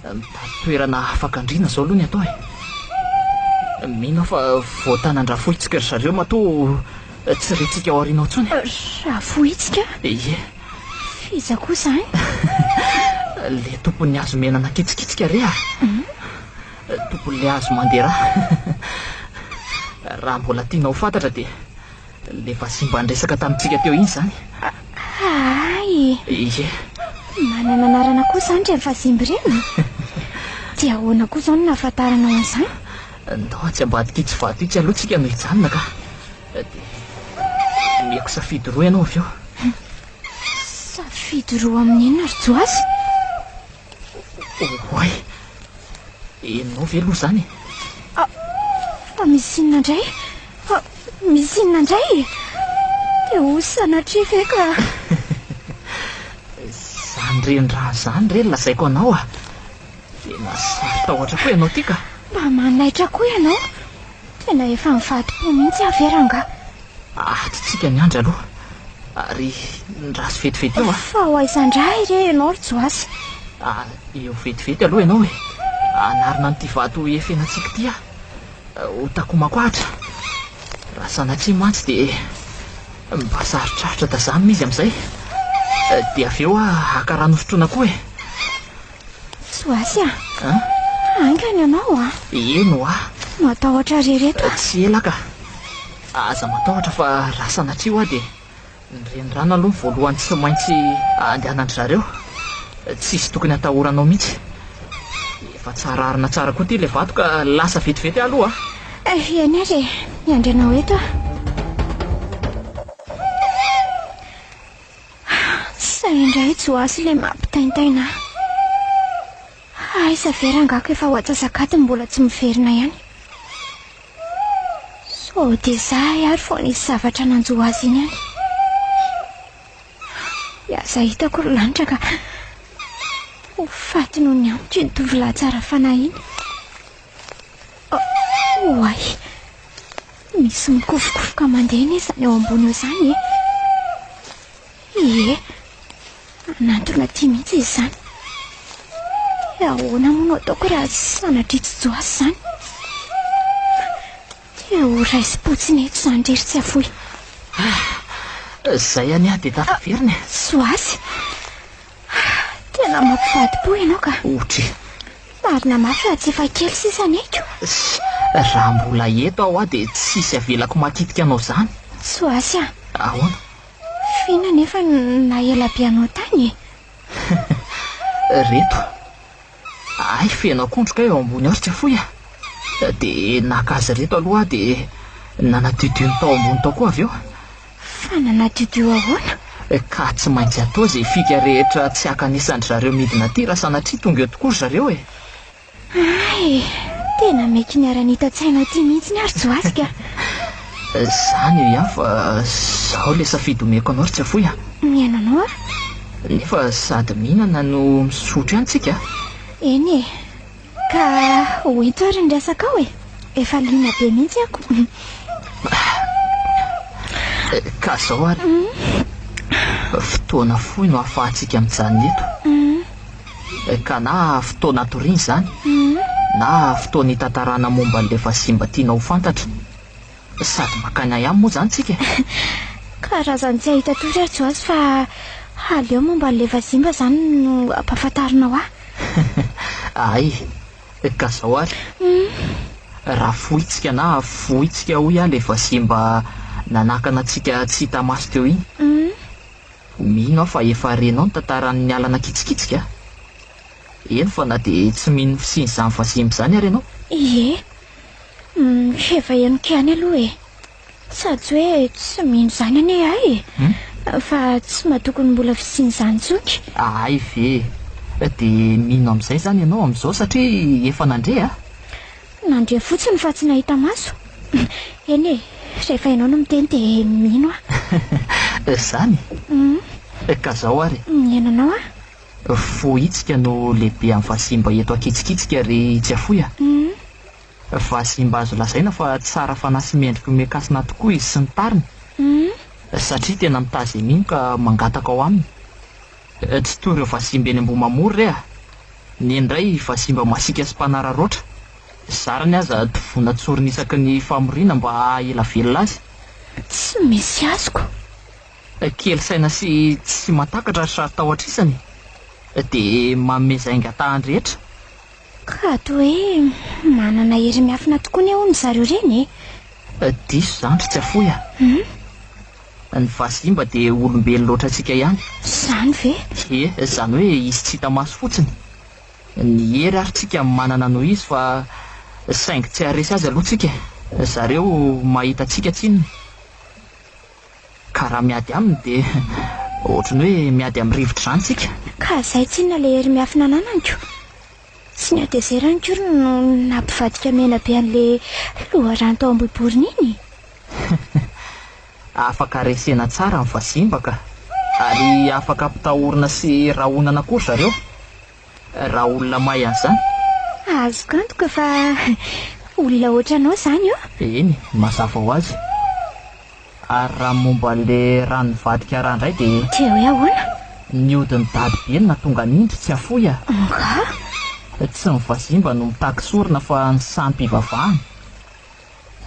Mitady toerana afaka andriana izao aloha ny atao e. Mino aho fa voatanan-dRafohitsika ry zareo matoa tsy rentsika ao aoriana ao intsony. Rafohitsika? Ie. F'iza koa izany? Le tompon'ny hazo mena nakitsikitsika re a! Tompon'ilay hazo mandeha rà. Raha mbola tianao ho fantatra dia le vazimba niresaka tamintsika teo iny izany. Hay! Ie. Manana anarana koa izany ireny vazimba ireny? Dia ahoana koa izao no nahafantaranao an'izany? Ndao atsy ambadik'itsy vato itsy aloha tsika no hijanona ka. Dia omeko safidy roa ianao avy eo. Safidy roa amin'ny inona ry Joasy? Oay! Henonao ve aloha izany e? Ah, fa misy inona indray? Fa misy inona indray e? Dia ho sanatria ve ka... Izany renirano izany re no lazaiko anao a! Tena saro-tahotra koa ianao ity ka! Mba manaitra koa ianao! Tena efa nivadi-po mihitsy aho ve rangahy? Atsitsika ny andry aloha ary ndraso vetivety eo a! Fa ho aiza indray re ianao ry Joasy? Ah, eo vetivety aloha ianao e! Hanarina an'ity vato efenantsika ity aho. Ho takomako ahitra. Raha sanatria mantsy dia mba sarotrarotra tazanina izy amin'izay. Dia avy eo aho haka rano hosotroina koa e! Joasy a! Haingana ianao a! Eny hoa! Matahotra re reto a! Tsy ela ka! Aza matahotra fa raha sanatria hoa dia ny renirano aloha no voalohany tsy maintsy andehanan-dry zareo. Tsisy tokony hatahoranao mihitsy. Efa tsara arina tsara koa ity ilay vato ka lasa vetivety aho aloha a! Eny ary e! Miandry anao eto aho. Zay indray Joasy ilay mampitaintaina ahy. Aiza ve rangako efa ho atsasak'adiny mbola tsy miverina ihany. Sao dia izahay ary vao nisy zavatra nanjo azy iny ihany. Aza hitako ry lanitra ka ho faty noho ny amiko iny tovolahy tsara fanahy iny. Oay! Misy mikofokofoka mandeha anie izany eo ambony eo izany e! Ie, hanantona aty mihitsy izy izany. Dia ahoana moa no ataoko raha sanatria tsy Joasy izany? Dia ho raisim-potsiny eto izany ry ry Tsiafoy. Izay anie aho dia tafaverina e! Joasy! Tena mampivadi-po ianao ka! Otry! Marina mafy raha tsy efa kely sisa ny aiko. Raha mbola eto aho hoa dia tsisy avelako makitika anao izany. Soasy a! Ahoana? F'inona nefa no naha ela be anao tany e? Reto. Hay feno akondro kay ao ambony ao ry Tsiafoy a! Dia naka azy ireto aloha aho dia nanadiodio ny tao ambony tao koa avy eo. Fa nanadiodio ahoana? Ka tsy maintsy atao izay fika rehetra tsy hakanesan-dry zareo midina aty raha sanatria tonga eo tokoa ry zareo e! Hay! Tena mety niara-nita-tsaina aty mihitsy ary Joasy ka! Izany eo ihany fa izao ilay safidy omeko anao ry Tsiafoy a! Mihaino anao aho. Nefa sady mihinana no misotro ihany tsika a! Eny e! Ka ho ento ary ny resakao e! Efa liana be mihitsy ako. Ka izao ary, fotoana fohy no ahafahantsika mijanona eto. Ka na fotoana atoriana izany, na fotoana hitantarana momba an'ilay vazimba tianao ho fantatra. Sady makany ihany moa izany tsika e! Karazan'ny tsy hahita tory aho Joasy fa aleo momba an'ilay vazimba izany no ampahafantarinao ahy. Hay, ka izao ary. Raha fohitsika na fohitsika hoy aho ilay vazimba nanakana antsika tsy hita maso teo iny. Mino aho fa efa renao ny tantaran'ny alana kitsikitsika a! Eny fa na dia tsy mino ny fisian'izany vazimba izany ary ianao. Ie. Efa henoko ihany aloha e. Sady tsy hoe tsy mino izany anie aho e. Fa tsy matoky ny mbola fisian'izany intsony. Hay ve e! Dia mino amin'izay izany ianao amin'izao satria efa nandre a! Nandre fotsiny fa tsy nahita maso. Eny e, rehefa ianao no miteny dia mino aho. Izany? Ka izao ary e. Mihaino anao aho. Fohitsika no lehibe amin'ny vazimba eto Ankitsikitsika ry Tsiafoy a! Vazimba azo lazaina fa tsara fanahy sy mendrika omen-kasina tokoa izy sy ny tariny, satria tena mitaha izay mino ka mangataka ao aminy. Tsy toy ireo vazimba eny Ambohimamory re a! Ny indray vazimba masiaka sy mpanararaotra, zarany aza tovona tsorina isaky ny famoriana mba haha ela velona azy. Tsy misy azoko. Kely saina sy tsy mahatakatra ary saro-tahotra isany dia manome izay angatahany rehetra. Ka toa hoe manana hery miafina tokoa anie hono zareo ireny e! Diso izany ry Tsiafoy a! Ny vazimba dia olombelona ohatrantsika ihany. Izany ve? Ie, izany hoe izy tsy hita maso fotsiny. Ny hery ary tsika manana noho izy fa saingy tsy haharesy azy aloha tsika e! Zareo mahita antsika tsinona. Ka raha miady aminy dia ohatry ny hoe miady amin'ny rivotra izany tsika. Ka izay tsinona ilay hery miafina anananko. Tsy ny hatezerany akory no nampivadika mena be an'ilay loharano tao Ambohiborona iny e. Afaka resena tsara ny vazimba ka. Ary afaka ampitahorina sy rahonana koa ry zareo. Raha olona mahay an'izany. Azoko antoka fa olona ohatranao izany io. Eny, mazava ho azy. Ary raha momba an'ilay rano nivadika rà indray dia. Dia hoe ahoana? Ny hodin'i dadibe no nahatonga an'indry tsy hafoy a! Angaha? Tsy ny vazimba no mitaky sorona fa ny sampy ivavahana.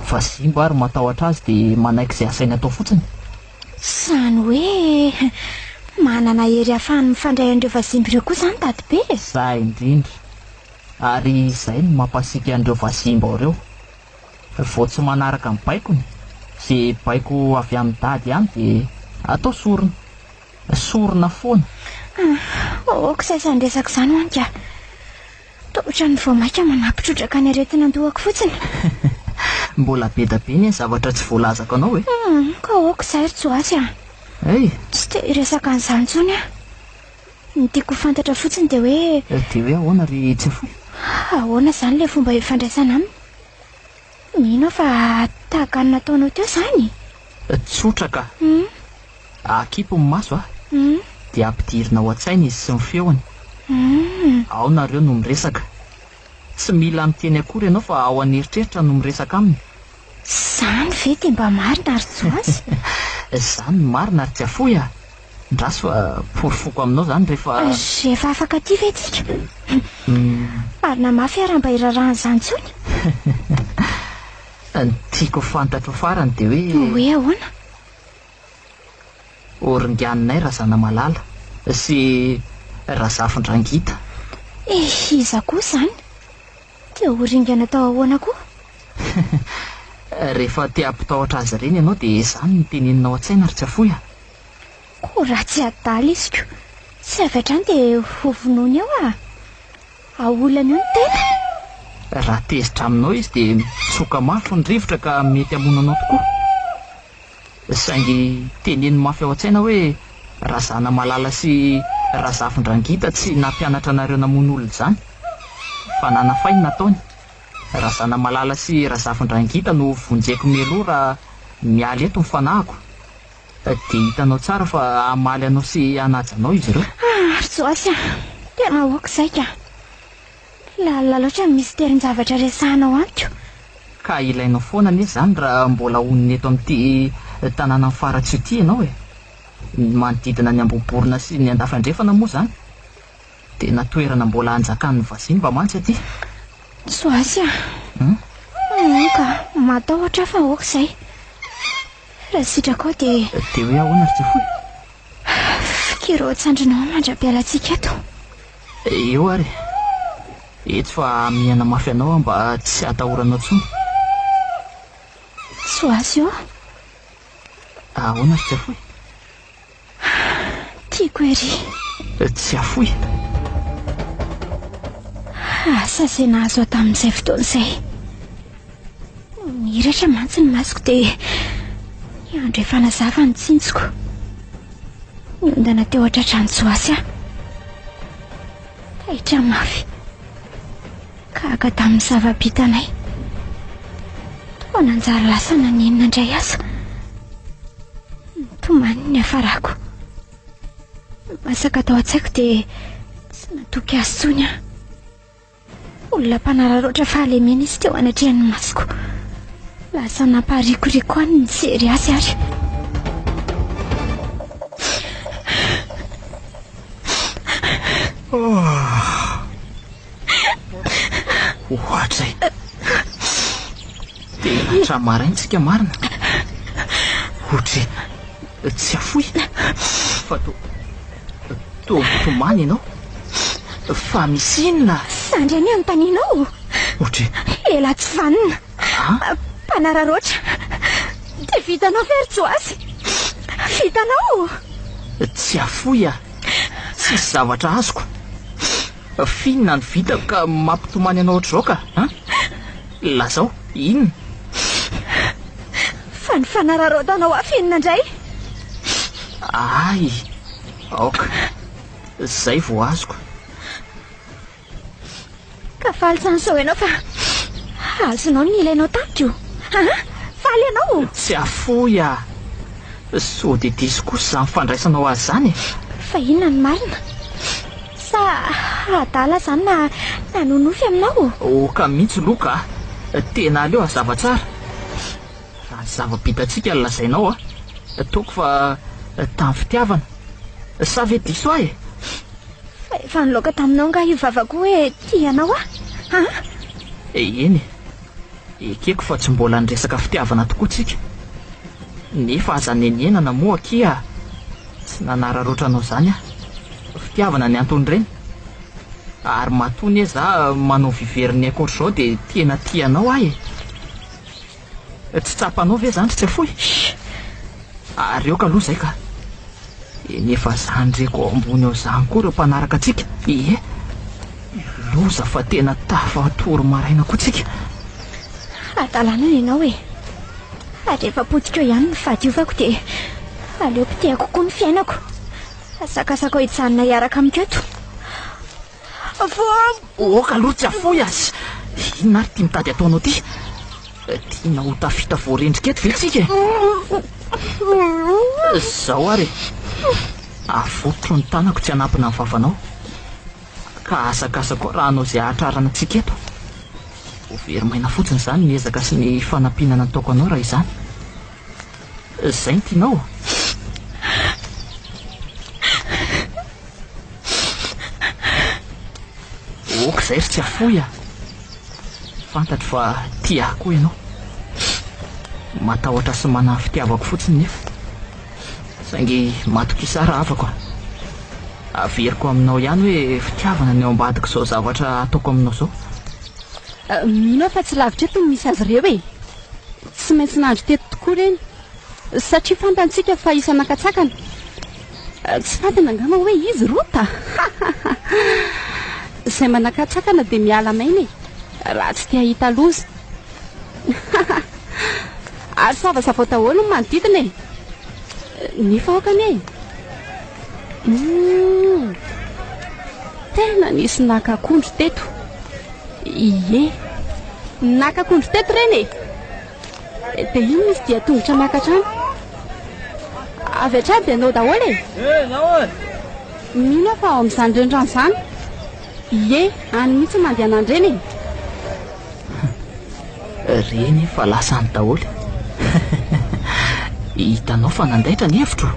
Vazimba ary matahotra azy dia manaiky izay asainy atao fotsiny. Izany hoe manana hery ahafahany mifandray an'ireo vazimba ireo koa izany dadibe e? Izay indrindra. Ary izay no mampasiaka an'ireo vazimba ao ireo. Vao tsy manaraka ny baikony, ze baiko avy amin'i dady ihany dia atao sorona. Sorona foana. Ah, ok izay izany resaka izany hoany ka. Toa ohatran'ny vao mainka manampy trotraka ny aretina an-dohako fotsiny. Mbola be da be anie ny zavatra tsy voalazako anao e. Hum, ka ok izay ry Joasy a. Hey. Tsy te hiresaka an'izany intsony aho. Ny tiako ho fantatra fotsiny dia hoe. Dia hoe ahoana ry Tsiafoy? Ahoana izany ilay fomba ifandraisana aminy? Mino aho fa tahaka ny nataonao teo izany e. Tsotra ka. Hum. Akipy ny maso a. Hum. Dia ampidirina ao an-tsaina izy sy ny feony. Hum. Ao nareo no miresaka. Tsy mila miteny akory ianao fa ao an'eritreritra no miresaka aminy. Izany ve dia mba marina ry Joasy? Izany no marina ry Tsiafoy a! Ndraso fa porofoko aminao izany rehefa. Rehefa afaka aty ve tsika? Marina mafy aho raha mba hiraharaha an'izany intsony. Ny tiako ho fantatro farany dia hoe. Hoe ahoana? Horinganinay Razanamalala sy Razafindrangita. Eh, iza koa izany? Dia ho ringana tao ahoana koa? Rehefa te hampitahotra azy ireny ianao dia izany no teneninao an-tsaina ry Tsiafoy a! Koa raha tsy adala izy ko, tsy avy hatrany dia ho vonoiny eo ah! Aolany eo ny tena. Raha tezitra aminao izy dia mitsoka mafy ny rivotra ka mety hamono anao tokoa. Saingy teneno mafy ao an-tsaina hoe Razanamalala sy Razafindrangita tsy nampianatra anareo namono olona izany, fa nanafay ny nataony. Razanamalala sy Razafindrangita no vonjeko mialoha raha miala eto ny fanahiko. Dia hitanao tsara fa hamaly anao sy hanaja anao izy ireo. Ah, ry Joasy a! Tena aoka izay ka! Lalina loatra ny misterin-javatra resahanao amiko. Ka ilainao foana anie izany raha mbola honina eto amin'ity tanànan'i Faratsiho ity ianao e! Ny manodidina ny Ambohiborona sy ny Andafy-Andrefana moa izany. Tena toerana mbola anjakan'ny vazimba mantsy aty. Joasy a! Hum? Hum ka, matahotra aho fa aoka izay. Raha sitrakao dia. Dia hoe ahoana ry Tsifoy? Fikiro an-tsandrinao mandra-pialantsika eto. Eo ary. Etsy fa hamihana mafy anao aho mba tsy hatahoranao intsony. Soasy ô. Ahoana ry Tsiafoy? Tiako ery. Tsiafoy. Asa izay nahazo ahy tamin'izay fotoana izay. Nihiratra mantsy ny masoko dia ny andro efa nazava ny tsinjoko. Niondana teo an-tratran'i Joasy aho. Taitra mafy. Gaga tamin'ny zava-bitanay. Toa nanjary lasa nanenina indray aza. Nitomany ny niafarako. Masaka tao an-tsaiko dia tsy natoky azy intsony aho. Olona mpanararaotra fahalemena izy teo anatrehan'ny masoko. Lasa namparikoriko ahy ny nijery azy ary. Ohatray. Tena hatramin'ny marina. Ohatry tsy afoy fa to toa mitomany ianao. Fa misy inona? Zandry anie anontanianao. Ohatry. Lehilahy tsy vanona. Mpanararaotra. Dia vitanao ve ry Joasy? Vitanao? Tsy afoy aho. Tsisy zavatra azoko. F'inona no vitako ka mampitomany anao ohatr'izao ka? An? Lazao, inona? Fa ny fanararaotanao hafa inona indray? Ay! Aoka. Izay vao azoko. Ka faly izany izao ianao fa azonao ny nilainao tamiko? An? Faly ianao? Tsy afoy aho. Sao dia diso kosa izany fandraisanao azy izany e? Fa inona no marina? Sa adala izany na nanonofy aminao? Oka mihitsy loka a! Tena aleo hazava tsara. Raha ny zava-bitantsika no lazainao a! Ataoko fa tamin'ny fitiavana. Sa ve diso ahy e? Fa efa niloaka taminao angaha io vavako hoe tia anao aho? An? Eny e. Ekeko fa tsy mbola niresaka fitiavana tokoa tsika. Nefa aza nenenana moa akia tsy nanararaotra anao izany aho. Fitiavana ny anton'ireny. Ary matoa anie za manao vivery ny aiko ohatr'izao dia tena tia anao aho e. Tsy tsapanao ve izany ry Tsiafoy? Ary aoka aloha izay ka. Eny efa zany reko ao ambony ao izany koa ireo mpanaraka antsika. Ie. Loza fa tena tafatory maraina koa tsika. Hadalana ianao e. Ary rehefa potika eo ihany ny fahadiovako dia aleo potehako koa ny fiainako. Asakasakao hijanona hiaraka amiko eto. Aoka aloha tsy afoy azy. Inona ary ity mitady ataonao ity? Tiana ho tafita voarendrika eto ve tsika e? Izao ary e. Avotro ny tanako tsy hanampina ny vavanao. Ka asakasako raha hanao izay hahatrarana antsika eto. Ho very maina fotsiny izany ny ezaka sy ny fanampiana nataoko anao raha izany. Izay no tianao? Ok izay ry Tsiafoy a! Fantatro fa tia ahy koa ianao. Matahotra sy manahy fitiavako fotsiny nefa. Saingy matokisa ahy rahavako a! Averiko aminao ihany hoe fitiavana ny ao ambadik'izao zavatra ataoko aminao izao. Mino aho fa tsy lavitra eto no misy azy ireo e! Tsy maintsy nandry teto tokoa ireny, satria fantantsika fa isan'ankatsakana. Tsy fantany angamba hoe izy Rota? Izay manakatsakana dia miala maina e, raha tsy te hahita loza. Ary savasavao daholo ny manodidina e! Nefa aoka anie e! Humm! Tena nisy naka akondro teto. Ie! Naka akondro teto ireny e! Dia iny misy dian-tongotra miakatra any. Avy hatrany dia nao daholo e! Mino aho fa ao amin'izany renirano izany. Ie, any mihitsy no andehanan'ireny e! Reny efa lasa any daholo. Hitanao fa nandaitra ny hevitro.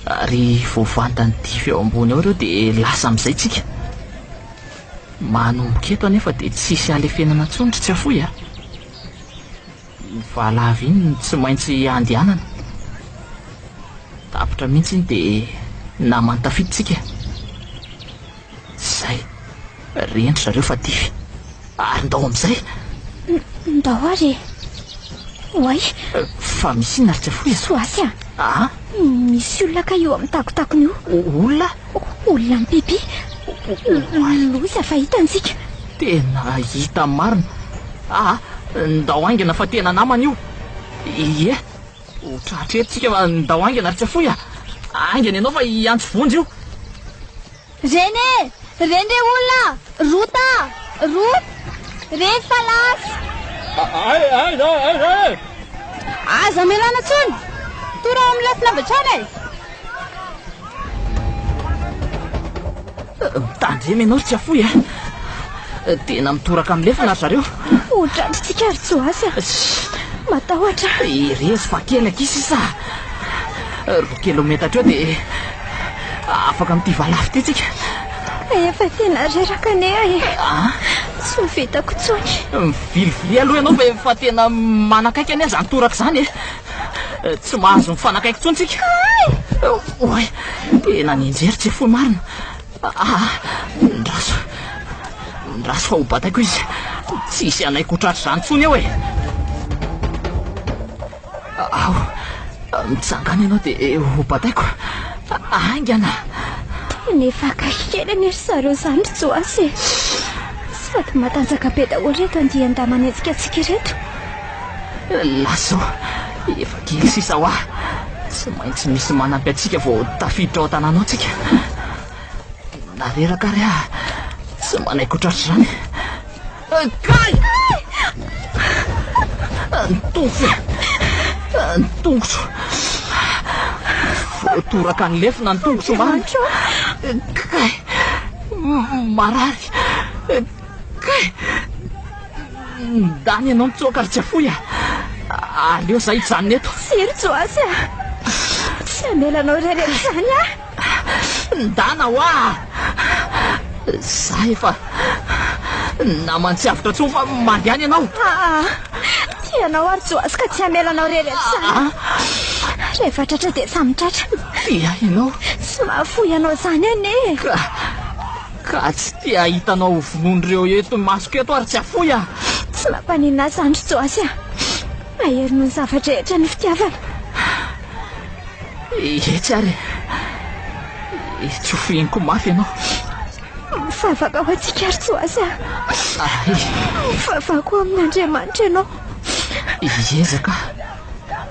Ary vao vantany dify eo ambony ao ireo dia lasa amin'izay tsika. Manomboka eto anefa dia tsisy halefenana intsony ry Tsiafoy a! Iny valavo iny no tsy maintsy andehanana. Tapitra mihitsy iny dia naman'ny tafita tsika. Zay. Rendry zareo fa dify. Ary ndao amin'izay. Ndao ary e. Oay. Fa misy inona ry Tsiafoy a? Soasy a. Aa? Misy olona kay io amin'ny takotakony io. Olona? Olona mipipi. Loza fa hitantsika. Tena hita marina. Aa, ndao haingana fa tena namana io. Ie. Ho tratra eto tsika fa ndao haingana ry Tsiafoy a. Haingana ianao fa hiantso vonjy io. Reny e! Reny re olona! Rota! Rota! Reny fa lasa! Aiza aiza e! Aza amelana intsony! Toraho amin'ny lafiny avy hatrany e! Mitandrema ianao ry Tsiafoy a! Tena mitoraka amin'ny lefona ry zareo. Ho tratritsika ry Joasy a! Matahotra aho. Herezo fa kely akia sisa a! Roa kilometatra eo dia afaka amin'ity valavo ity tsika. Efa tena reraka anie aho e! Tsy ho vitako intsony. Mivilivilia aloha ianao fa efa tena manakaiky anie izany toraka izany e! Tsy mahazo mifanakaiky intsony tsika. Oay, tena nianjery tsy fohy marina. Ah, ndraso. Ndraso fa ho bataiko izy. Tsy hisy hanaiky ho tratr'izany intsony eo e. Ao, mitsangana ianao dia ho bataiko. Haingana. Tena efa akaiky kely anie ry zareo izany ry Joasy e. Sady matanjaka be daholo ireto andian-dahy manenjika antsika ireto. Lasa izao, efa kely sisa hoa. Tsy maintsy misy manampy antsika vao tafiditra ao an-tanàna ao tsika. Na reraka ary aho, tsy manaiky ho tratr'izany. Kay! Ny tongotro e! Ny tongotro! Voatoraka ny lefona ny tongotro marina. Kay! Marary! Kay! Ndany ianao mitsoaka ry Tsiafoy a! Aleo izaho hijanona eto. Tsia ry Joasy a! Tsy hamela anao irery amin'izany aho. Ndana hoa! Izaho efa naman'ny tsy avotra intsony fa mandehana ianao. Aa! Tia anao aho ry Joasy ka tsy hamela anao irery amin'izany. Rehefa tratra dia samy tratra. Tia ahy ianao. Tsy mahafoy anao izany anie e! Ka. Ka tsy te hahita anao ho vonoin'ireo eto imasoko eto ary tsy hafoy aho. Tsy mampaninona ahy izany ry Joasy a! Mahery noho ny zava-drehetra ny fitiavana. Etsy ary e! Tsy ho fihiniko mafy ianao. Mivavaka ho antsika ry Joasy a! Ay. Mivavaha koa amin'Andriamanitra ianao. Hiezaka aho.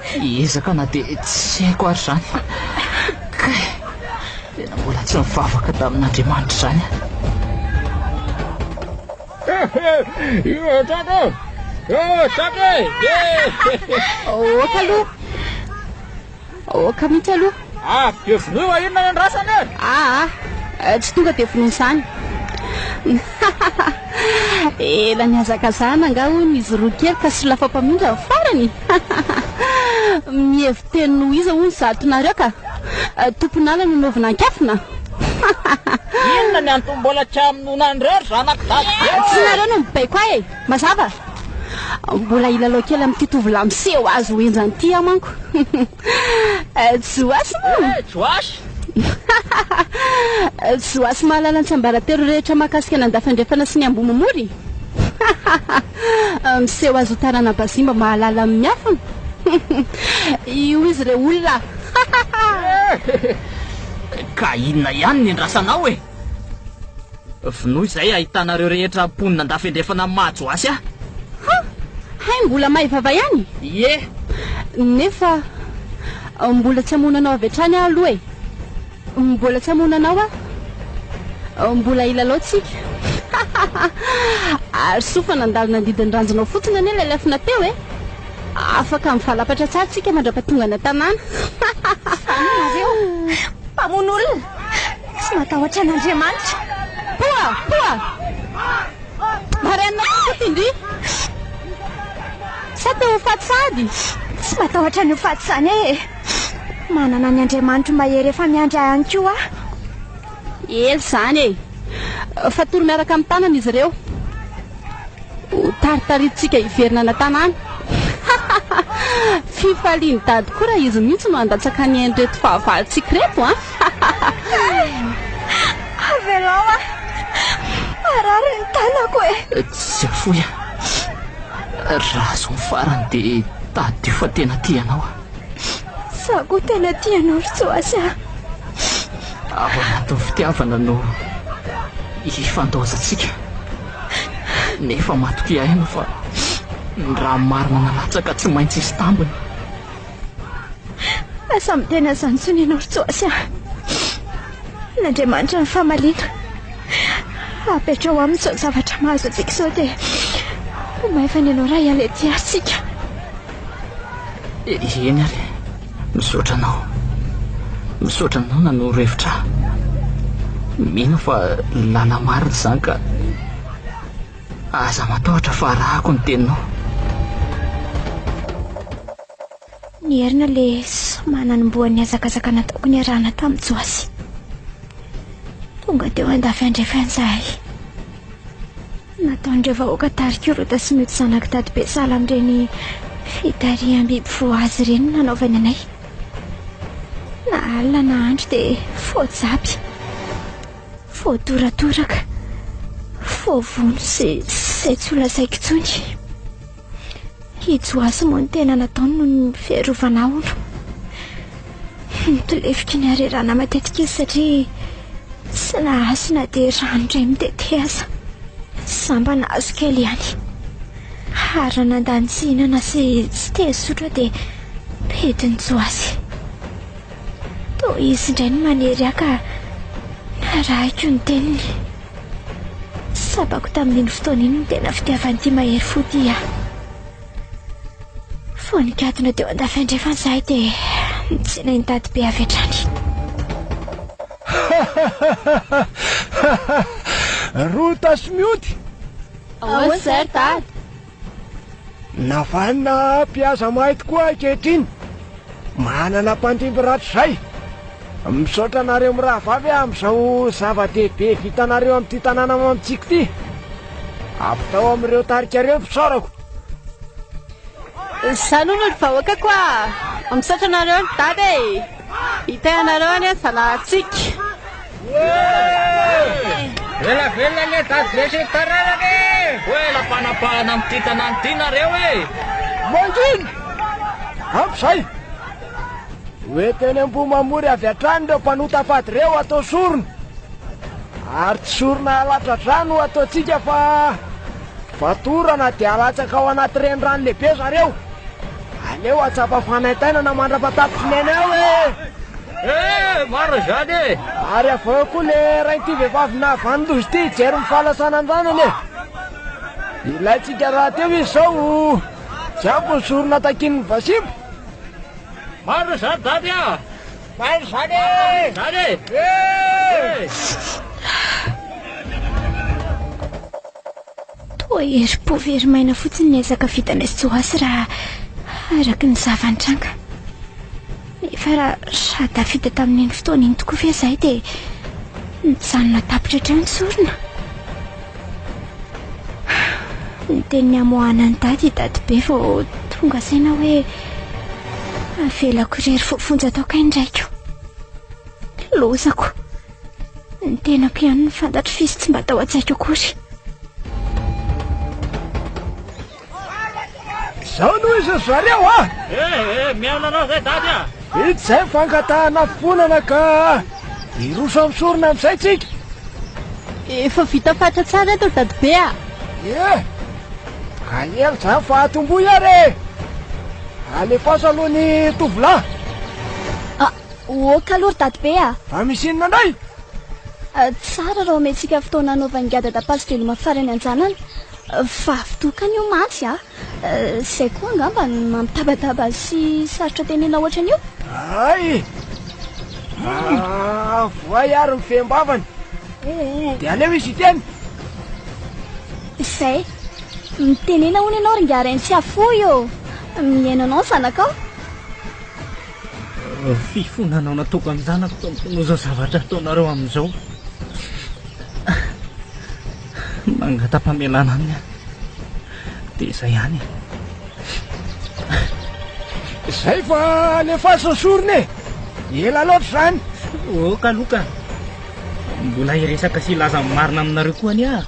Hiezaka na dia tsy haiko ary izany. Kay! Tena mbola tsy nivavaka tamin'Andriamanitra izany aho. Tratra e! Tratra e! Aoka aloha. Aoka mihitsy aloha. Ah, dia vonoy wa inona ny andrasana e? Ah, ah, tsy tonga dia vonoina izany. Ela nihazakazahana angaha hono izy roa kely ka solafa-mpamindra ny farany. Mihevi-teny ho iza hono izato nareo ka? Tompon'ala no naovina an-kiafina? Inona ny antony mbola tsy hamonoana an'ireo ry zanak'i dadabe ô? Tsy nareo no mibaiko ahy e! Mazava? Mbola hilalao kely amin'ity tovolahy miseho azy ho henjana ity aho manko. Joasy moa? Eh, Joasy! Joasy mahalala ny tsiambaratelo rehetra mahakasika an'Andafy Andrefana sy ny Ambohimamory? Miseho azy ho tanàna bazimba mahalala ny miafina. Io izy re olona. Ka inona ihany ny andrasanao e? Vonoy izay ahitanareo rehetra mponina andafy andrefana amin'i Mahajoasy ahy. Ha! Hay mbola mahay vava ihany? Ie! Nefa mbola tsy hamono anao avy hatrany aho aloha e! Mbola tsy hamono anao aho. Mbola hilalao tsika. Ary soa fa nandalo nandidy ny ranjonao fotsiny anie ilay lefona teo e! Afaka mivalapatra tsara tsika mandra-pahatonga any an-tanàna. Zany nareo! Mpamono olona! Tsy matahotra an'Andriamanitra! Poa! Poa! Marenina kosa ty ndry! Sa te ho faty sahady? Tsy matahotra ny ho faty izany e! Manana ny Andriamanitro mahery efa miandry ahy ihany koa aho. Ela izany e! Fatory miaraka amin'ny tanana izy ireo. Ho taritaritintsika hiverina any an-tanàna. Fifalian'i Dady koa raha izy mihitsy no handatsaka ny ain'ireto fahavalontsika ireto an! Avelao aho! Marary ny tanako e! Tsy afoy aho. Raha izao ny farany dia tadidio fa tena tia anao aho. Izaho koa tena tia anao ry Joasy a! Ao anatin'ny fitiavana no ifandaozantsika. Nefa matokia aina fa ny rà marina nalatsaka tsy maintsy hisy tambiny. Aza miteny an'izany intsony ianao ry Joasy a! N'Andriamanitra ny famaliana. Apetraho aminy izao zavatra mahazo antsika izao dia ho maivana ianao raha hiala ety ary tsika. Eny ary, misaotra anao. Misaotra anao nanoro hevitra ahy. Mino aho fa làla marina izany ka aza matahotra fa arahako ny teninao. Niherina ilay soma nanombohan'ny hazakazaka nataoko niarahana tamin'i Joasy. Tonga teo andafy andrefana izahay. Nataon'ireo vahoaka tarika Rota sy Mioty zanak'i Dadibe sahala amin'ireny fitariham-biby voahaza ireny no nanaovany anay. Na alina na andro dia voajapy, voatoratoraka, voavono sy izay tsy ho lazaiko intsony. I Joasy moa no tena nataony noho ny fiarovana ahy hono. Nitolefiky ny harerahana matetika izy satria tsy nahazo na dia rano indray mitete aza. Za mba nahazo kely ihany. Ary raha nandà ny tsy hihinana sy tsy te hisotro aho dia bedin'i Joasy. Toa izy indray no manery ahy ka narahiko ny teniny. Tsapako tamin'iny fotoana iny ny tena fitiavan'ity mahery fo ity ahy. Vao nikatona teo andafy andrefana izahay dia nitsena iny dadibe avy hatrany. Rota sy mioty! Ahoana izay ry dada? Navanona mpihaza mahay tokoa ankehitriny. Manana mpandimby rahatrizay. Misaotra anareo mirahavavy amin'izao zava-dehibe vitanareo amin'ity tanàna mamintsika ity. Ampitao amin'ireo tarikareo ny fisaorako. Izany hono ry vahoakako a! Misaotra anareo ry dada e! Hitahy anareo anie ny Zanaharintsika. Ela velona anie dadibe sy ny taranany e! Ho ela fanapahana amin'ity tanàna ity nareo e! Mangina! Ampy izay! Ho ety eny Ambohimamory avy hatrany ireo mpanota fady ireo hatao sorona. Ary tsy sorona halatra-drà no hataontsika fa fatorana dia halatsaka ao anaty renirano lehibe zareo. Aleo hahatsapa fanaintainana mandra-patapitry ny aina ao e! Eh, marina izany e! Ary avy eo koa le rain'ity vehivavy nahavanon-doza ity hijery ny fahalasanan-dranany e! Ilaintsika rahateo izy izao, tsy ampy ny sorona takian'ny vazimba. Marina izany Dady a! Marina izany e! Izany e! Eh! Toa herim-po very maina fotsiny ny ezaka vitanay sy Joasy raha araka ny zava-nitranga. Nefa raha raha tafita tamin'iny fotoana iny tokoa ve izahay dia nijanona tapitra hatreo ny sorona? Ny teny hamoahana an'i Dada i Dadibe vao tonga saina hoe avelako irery voafonja tao kay ny raiko. Lozako. Ny tenako ihany no fantatro f'izy tsy mba tao an-tsaiko akory. Zao no izy ry zareo a! Eh eh, mihaona anao zay dady a! Vita izay ny fangatahana fifonana ka hiroso amin'ny sorona amin'izay tsika. Efa vita fatra tsara eto ry dadibe a! Ie! Ka ela izany fa atombohy ary e! Alefaso aloha ny tovolahy. Ah, ok aloha ry dadibe a! Fa misy inona indray? Tsara raha omentsika fotoana hanaovan'i Ngadadapasy veloma farany an-janany. Vavy tokana io mantsy a! Izay koa angamba no mampitabataba azy sy sarotra tenenina ohatran'io. Hay! Voay ary ny fehim-bavany. Dia aleo izy hiteny. Izay. Mitenena hono ianao ry ingahy Rainitsiafoy ô! Mihaino anao ny zanakao. Fifonanao nataoko an-janako tompoko noho izao zavatra ataonareo amin'izao. Mangata-pamelana aminy aho. Dia izay ihany e. Izay fa alefaso ny sorona e! Ela loatra izany. Ok aloha ka. Mbola hiresaka sy hilaza ny marina aminareo koa anie aho.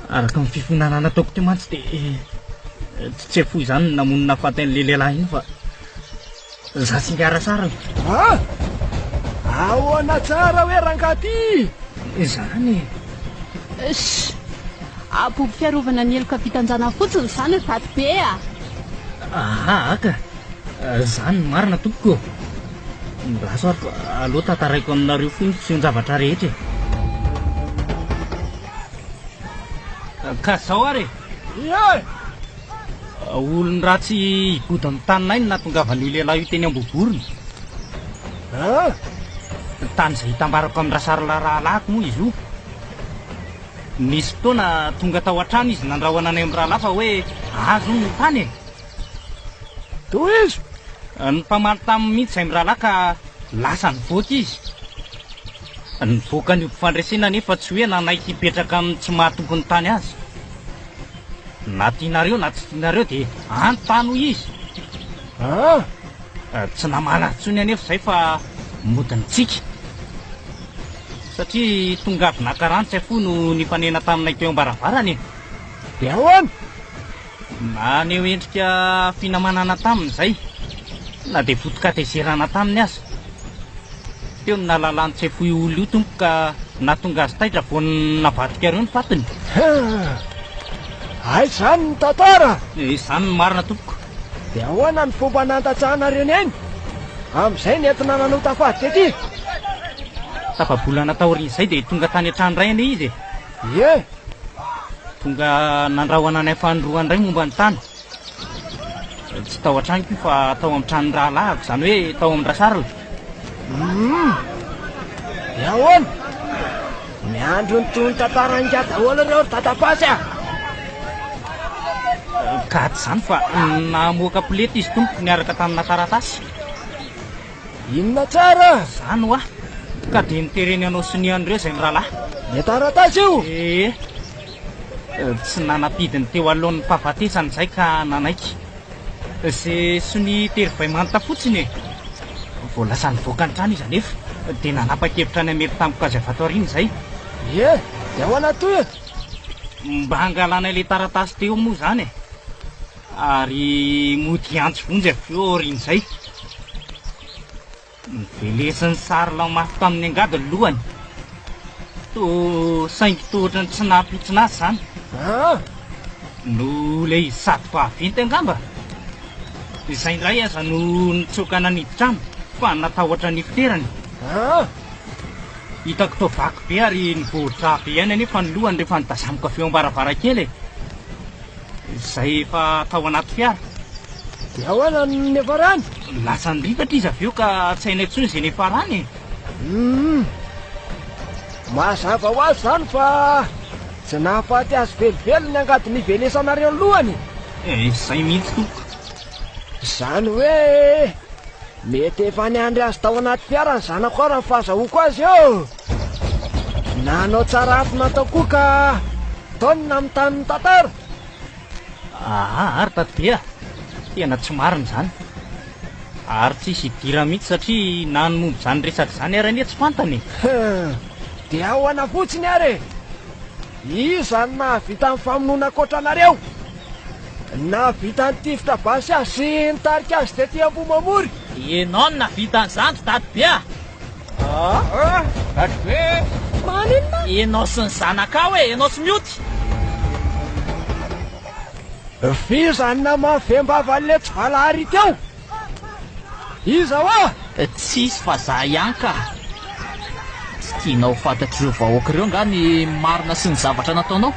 Araka ny fifonana nataoko teo mantsy dia tsy tsefoy izany ny namono nahafaty an'ilay lehilahy iny fa za sy Ngara sariny. Ah! Ahoana tsara hoe rangahy ty? Izany e. Sh! Abobo fiarovana ny heloka vitan-janany fotsiny izany ry dadibe a! Aha ka! Izany no marina tompoko ô! Andraso ary fa aleo tantaraiko aminareo fohy ny fisehon-javatra rehetra e! Ka zao ary e! Ie! Olon-dratsy higoda ny taninay no nahatongavan'io lehilahy io teny Ambohiborona. Ah! Tany izay hitambarako amin'i Rasarla rahalahiko moa izy io. Nisy fotoana tonga tao an-trano izy nandrahona anay mirahalahy fa hoe azy hono ny tany e! Tohizo! Nifamaly taminy mihitsy izay mirahalahy ka lasa nivoaka izy. Nivoaka ny fandresena anefa tsy hoe nanaiky hipetraka amin'ny tsy maha tompon'ny tany azy. Na tianareo na tsy tianareo dia any tany hoy izy. Ah! Tsy namaly azy intsony anefa izay fa mody nitsiky. Satria tonga avy naka rano tsy afoy no nifanena taminay teo am-baravarana e. Dia ahoana? Naneho endrika finamanana taminy izay, na dia foto-katezerana taminy aza. Teo no nahalalan'i Tsefo io olona io tompoko ka nahatonga azy taitra vao navadikareo ny fatiny. Hay izany ny tantara? Izany no marina tompoko. Dia ahoana ny fomba nandatsahanareo ny ainy? Amin'izay nentina nanota fady tety? Tapa-bolana taorian'izay dia tonga tany an-trano indray anie izy e. Ie. Tonga nandrahona anay fanindroany indray momba ny tany. Tsy tao an-tranoko io fa tao amin'ny tranon'ny rahalahiko, izany hoe tao amin-dRasarla. Hum. Dia ahoana? Miandry ny tohin'ny tantara ingahy daholo ireo ry dadapasy a! Ka tsy izany fa namoaka poleta izy tompoko niaraka tamina taratasy. Inona tsara? Izany hoa. Ka dia nitereny hanao sonia an'ireo izay mirahalahy. Ilay taratasy io? Ee. Tsy nanam-pidiny teo alohan'ny fahafatesany izay ka nanaiky. Izay sonia tery vay manta fotsiny e! Vao lasa nivoaka ny trano izy anefa dia nanapa-kevitra ny hamely tampoka azy avy ato aoriana izay. Ie, dia ahoana tohiny? Mba hangalana ilay taratasy teo moa izany e! Ary mody hiantso vonjy avy eo aorian'izay. Novelesin'i Sarla mafy tamin'ny angady ny lohany. Toa saingy toa ohatran'ny tsy nahapotsina azy izany. Ah! Noho ilay izy sady vaventy angamba. Izay indray aza no nitsoaka nanidy trano fa natahotra ny fiterany. Ah! Hitako toa vaky be ary nivohitra be ihany anefa ny lohany rehefa nitazamiko avy eo am-baravarankely e. Izay efa tao anaty fiara. Dia ahoana no niafarany? Lasa nirifatra izy avy eo ka tsy hainay intsony izay niafarany e. Hum. Mazava ho azy izany fa tsy nahafaty azy velively ny angady nivelesanareo ny lohany. Eh, izay mihitsy tompoko. Izany hoe mety efa niandry azy tao anaty fiara ny zanako ao raha ny fahazahoako azy eo. Nanao tsara afo natao koa ka taonina amin'ny tanin'ny tantara. Aa ary Dadibe a! Tena tsy marina izany. Ary tsisy idirany mihitsy satria na ny momba izany resaka izany ary anie tsy fantany e! Dia ahoana fotsiny ary e! Iza no nahavita ny famonoana ankoatra anareo? Nahavita nitifitra basy azy sy nitarika azy tety Ambohimamory. Ianao no nahavita an'izany ry dadibe a! Ah! Dadibe! Maninona? Ianao sy ny zanakao e! Ianao sy Mioty! F'iza no namaha vem-bavan'ilay tsy valahara ity ao? Iza hoa? Tsisy fa za ihany ka! Tsy tianao ho fantatr'ireo vahoaka ireo nga ny marina sy ny zavatra nataonao?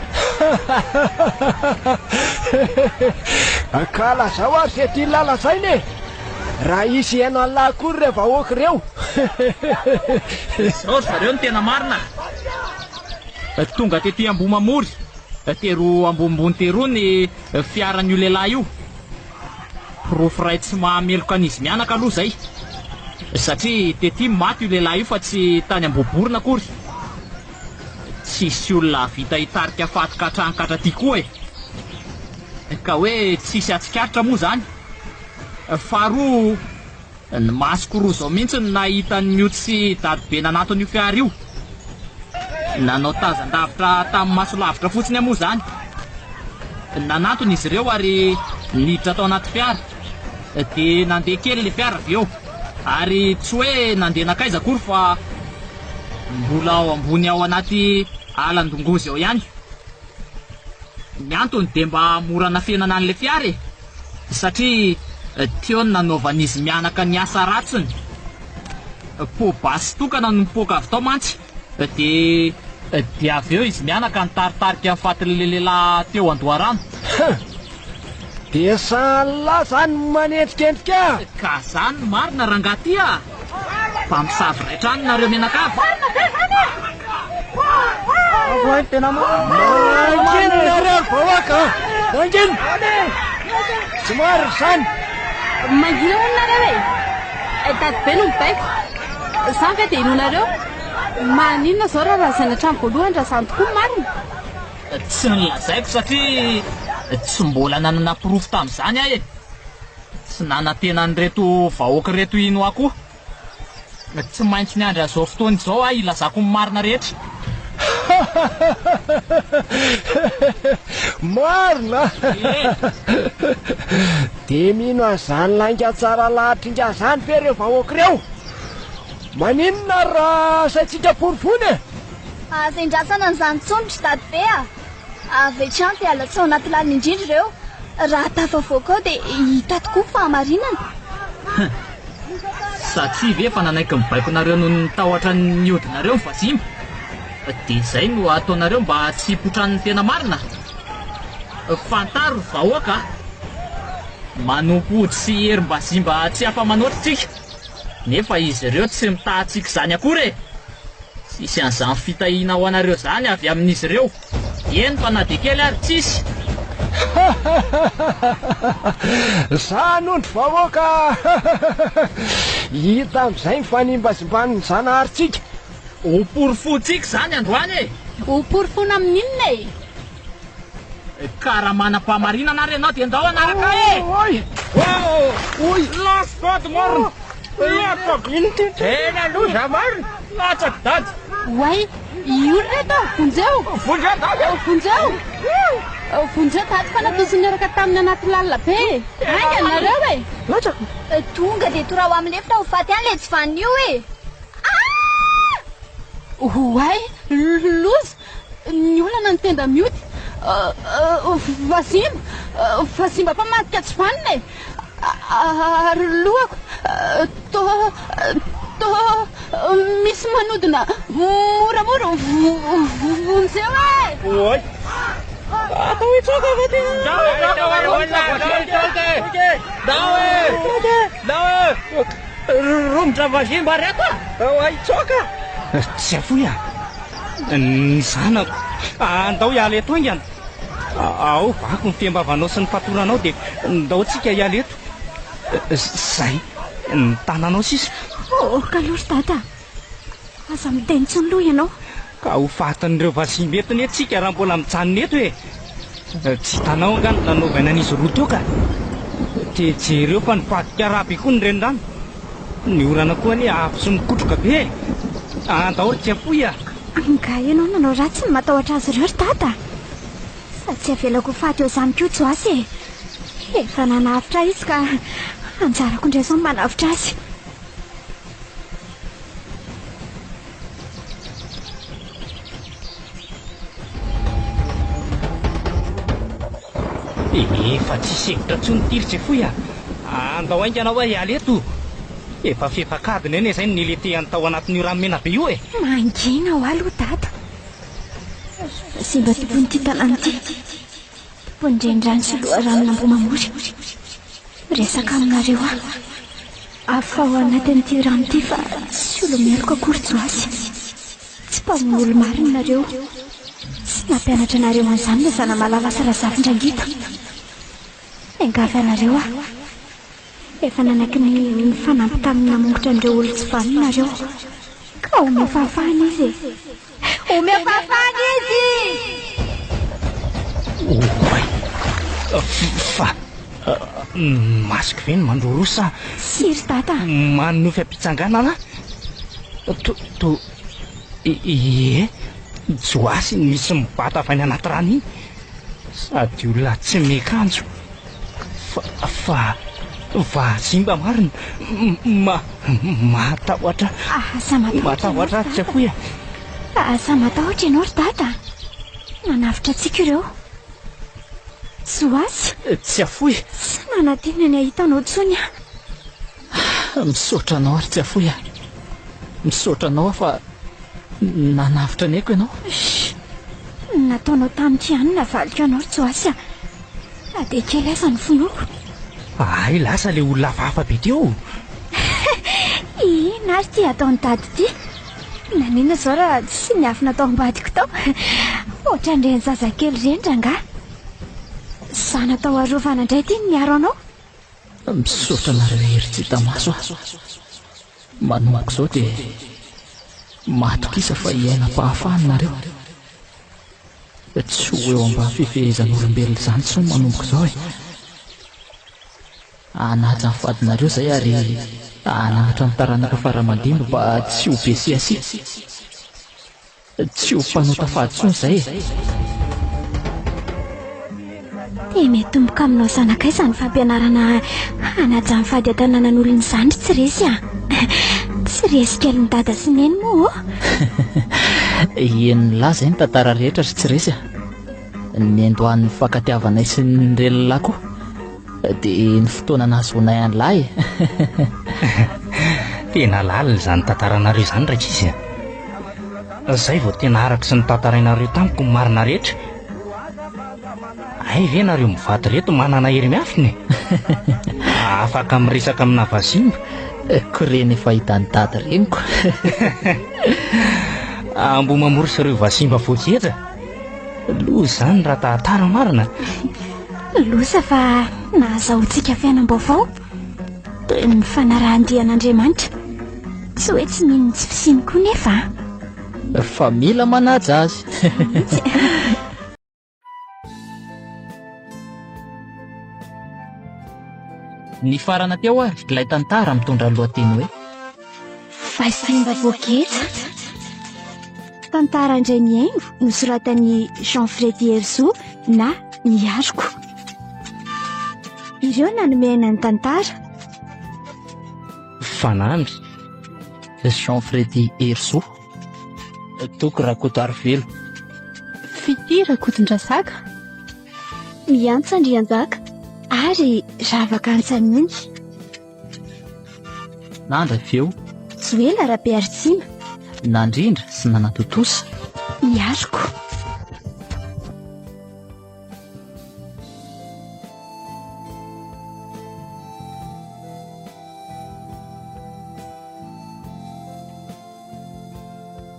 Ka lazao ary izay tian'lah lazaina e! Raha hisy hihaino an'lah akory ireo vahoaka ireo! Izao ry zareo no tena marina a! Tonga tety Ambohimamory, teroa ambonimbony teroa ny fiaran'io lehilahy io. Porofo iray tsy mahameloka an'izy mianaka aloha izay, satria tety maty io lehilahy io fa tsy tany Ambohiborona akory. Tsisy olona hahavita hitarika faty ka hatrany ka hatraty koa e! Ka hoe tsisy hatsikaritra moa izany. Faharoa, Ny masoko roa izao mihitsy no nahita an'i Mioty sy Dadibe nanatona io fiara io. Nanao tazan-davitra tamin'ny maso lavitra fotsiny aho moa izany. Nanantona izy ireo ary niditra tao anaty fiara. Dia nandeha kely ilay fiara avy eo. Ary tsy hoe nandeha nankaiza akory fa mbola ao ambony ao anaty alan-dongozy ao ihany. Ny antony dia mba mora anafenana an'ilay fiara e! Satria teo no nanaovan'izy mianaka ny asa ratsiny. Poa-basy tokana no nipoaka avy tao mantsy dia dia avy eo izy mianaka nitaritarika ny fatin'ilay lehilahy teo an-doharano. Huh! Dia sahala zany manendrikendrika ah! Ka zany no marina rangahy ty ah! Mpamosavy iray trano nareo mianakavy. Marina ve zany e? Mangina nareo ry vahoaka ah! Mangina! Tsy marina izany! Mangina hono nareo e! Dadibe no mibaiko. Zany ve dia inoanareo? Maninona zao raha lazaina hatramin'ny voalohany raha zany tokoa no marina? Tsy nolazaiko satria tsy mbola nanana porofo tamin'izany aho e! Tsy nanantena an'ireto vahoaka ireto hino ahy koa. Tsy maintsy miandry an'izao fotoana izao aho hilazako ny marina rehetra. Marina! Dia mino an'izany lainga tsara lahatra ingahy izany ve ireo vahoaka ireo? Maninona ary raha asaintsika porofoina e? Aza indrasana an'izany intsony ry dadibe a! Avy hatrany dia alatsaho anaty lalina indrindra ireo. Raha tafavoaka ao dia hita tokoa ny fahamarinana. Satria ve efa nanaiky ny baikonareo noho ny tahotra ny hodinareo ny vazimba? Dia izay no ataonareo mba tsy hipotran'ny tena marina? Fantaro ry vahoaka a! Manompo ody sy herim-bazimba tsy afa-manoatra isika, nefa izy ireo tsy mitaha antsika izany akory e! Tsisy an'izany fitahiana ho anareo izany avy amin'izy ireo, eny fa na dia kely ary tsisy. Zany ondry vahoaka Hita amin'izay ny fanimbazimban'ny Zanaharintsika. Ho porofointsika izany androany e! Ho porofoina amin'inona e? Ka raha manam-pahamarinana ary ianao dia ndao hanaraka ahy e! Oy! Oy! Last God marina! Latsaka! Tena loza marina! Latsaka dady! Oay! Io ry reto! Vonjeo! Vonjeo dady! Vonjeo! Vonjeo dady fa natosiny niaraka taminy anaty lalina be e! Haingana nareo e! Latsaka! Tonga dia toraho amin'ny lefitra ho faty any ilay tsy vanona io e! Ah! Oay! Loza! Ny olana ny tenda mioty. Vazimba, vazimba mpamadika tsy vanona e! Ary lohako toa toa misy manodina moramora vonjeo e! Oay! Atao hitsoaka va ty? Ndao hitsoaka e! Ndao e! Ndao e! Romotra vazimba reto a! Oay hitsoaka! Tsy afoy a! Ny zanako. Andao hiala eto haingana. Ao vaky ny fihembavanao sy ny fatoranao dia ndao tsika hiala eto. Zay, ny tananao sisa. Oh, kaloha ry dada. Aza miteny intsony loha ianao. Ka ho fatin'ireo vazimba eto anie tsika raha mbola mijanona eto e. Tsy hitanao angaha ny nanaovany an'izy roa teo ka. Dia jereo fa nivadika rà be koa ny renirano. Ny orana koa anie avy sy mikotroka be e! Andao ry Tsiafoy a! Angaha ianao nanao ratsy no matahotra azy ireo ry dada? Sady tsy avelako ho faty eo izany koa Joasy e! Efa nanavotra ahy izy ka anjarako indray izao ny manavotra azy. Efa tsisy hevitra intsony ity ry Tsefoy a! Andao haingana hoa hiala eto! Efa fefak'adiny anie izay no niletehany tao anatin'io rano mena be io e! Mangina hoa aloha Dada! Simba tompon'ity tanàna ity. Tompon'ny renirano sy loharanon'Ambohimamory. Miresaka aminareo aho. Afaho ao anatin'ity rano ity fa tsy olo-meloka akory Joasy. Tsy mpamono olo-marina nareo. Tsy nampianatra anareo an'izany Razanamalala sy Razafindrangita. Miangavy anareo aho. Efa nanaiky ny nifanampy tamin'ny namongotra an'ireo olon-tsy vanona nareo. Ka omeo fahafahana izy e! Omeo fahafahana izy! Oay! Fa ny masoko ve no mandroroa sa. Tsia ry dada a! Manonofy am-pitsanganana? To, to, ie, Joasy misy mibata avy any anaty rano iny. Sady olona tsy miakanjo. Fa, fa, vazimba marina. Ma, matahotra. Aza matahotra ianao ry dada. Tsy afoy a. Aza matahotra ianao ry dada. Nanavotra antsika ireo. Joasy. Tsy afoy. Tsy nanantena ny hahita anao intsony aho. Misaotra anao ary tsy afoy a. Misaotra anao aho fa nanavotra ny aiko ianao. Shh! Nataonao tamiko ihany ny navaliko anao ry Joasy a. Na dia kely aza ny finoako. Hay lasa ilay olona hafahafa be teo. Inona ary ity ataon'i Dada ity? Naninona izao raha tsy niafina tao ambadiko tao? Ohatran'ireny zazakely ireny rangahy. Izaho natao arovana indray ity no miaro anao. Misaotra anareo hery tsy hita maso a. Manomboka izao dia matokisa fa hiaina am-pahafahana nareo. Tsy ho eo ambany fifehezan'olombelona izany intsony manomboka izao e. Hanaja ny fadinareo izay ary hananatra ny taranaka fara aman-dimby mba tsy ho be siasia. Tsy ho mpanota fahadisoana izay e! Dia miatomboka aminao zanakay izany fampianarana hanaja ny fady an-tanànan'olona izany ry Tsiresy a! Tsy resy kelin'i Dada sy Neny moa ô? Henon'i lahy izay ny tantara rehetra ry Tsiresy a! Niandohan'ny fankatiavanay sy ny renilahy koa. Dia ny fotoana nahazoanay an'lah e! Tena lalina izany tantaranareo izany rankizy a! Izay vao tena araka sy ny tantarainareo tamiko ny marina rehetra. Hay ve nareo mivady ireto manana hery miafina e? Afaka miresaka amina vazimba. Ko ireny efa hitan'i dada ireny ko. Ambohimamory sy ireo vazimba voageja. Loza izany raha tantara marina. Loza fa nahazahoantsika fiainam-baovao toy ny fanarahan-dian'Andriamanitra. Tsy hoe tsy mino ny tsy fisiany koa nefa. Fa mila manaja azy. Nifarana teo ary ilay tantara mitondra ny lohateny hoe. Vazimba voageja. Tantara indray mihaingo nosoratan'i Jean Freddy Herizo na Miariko. Ireo nanome aina ny tantara. Fanamby. Jean Freddy Herizo. Toky Rakotoarivelo. Fitia Rakotondrazaka. Miantsa Andrianjaka ary Ravaka Antsanony. Nandra avy eo. Joela Rabearitsima. Nandrindra sy nanatontosa. Miariko.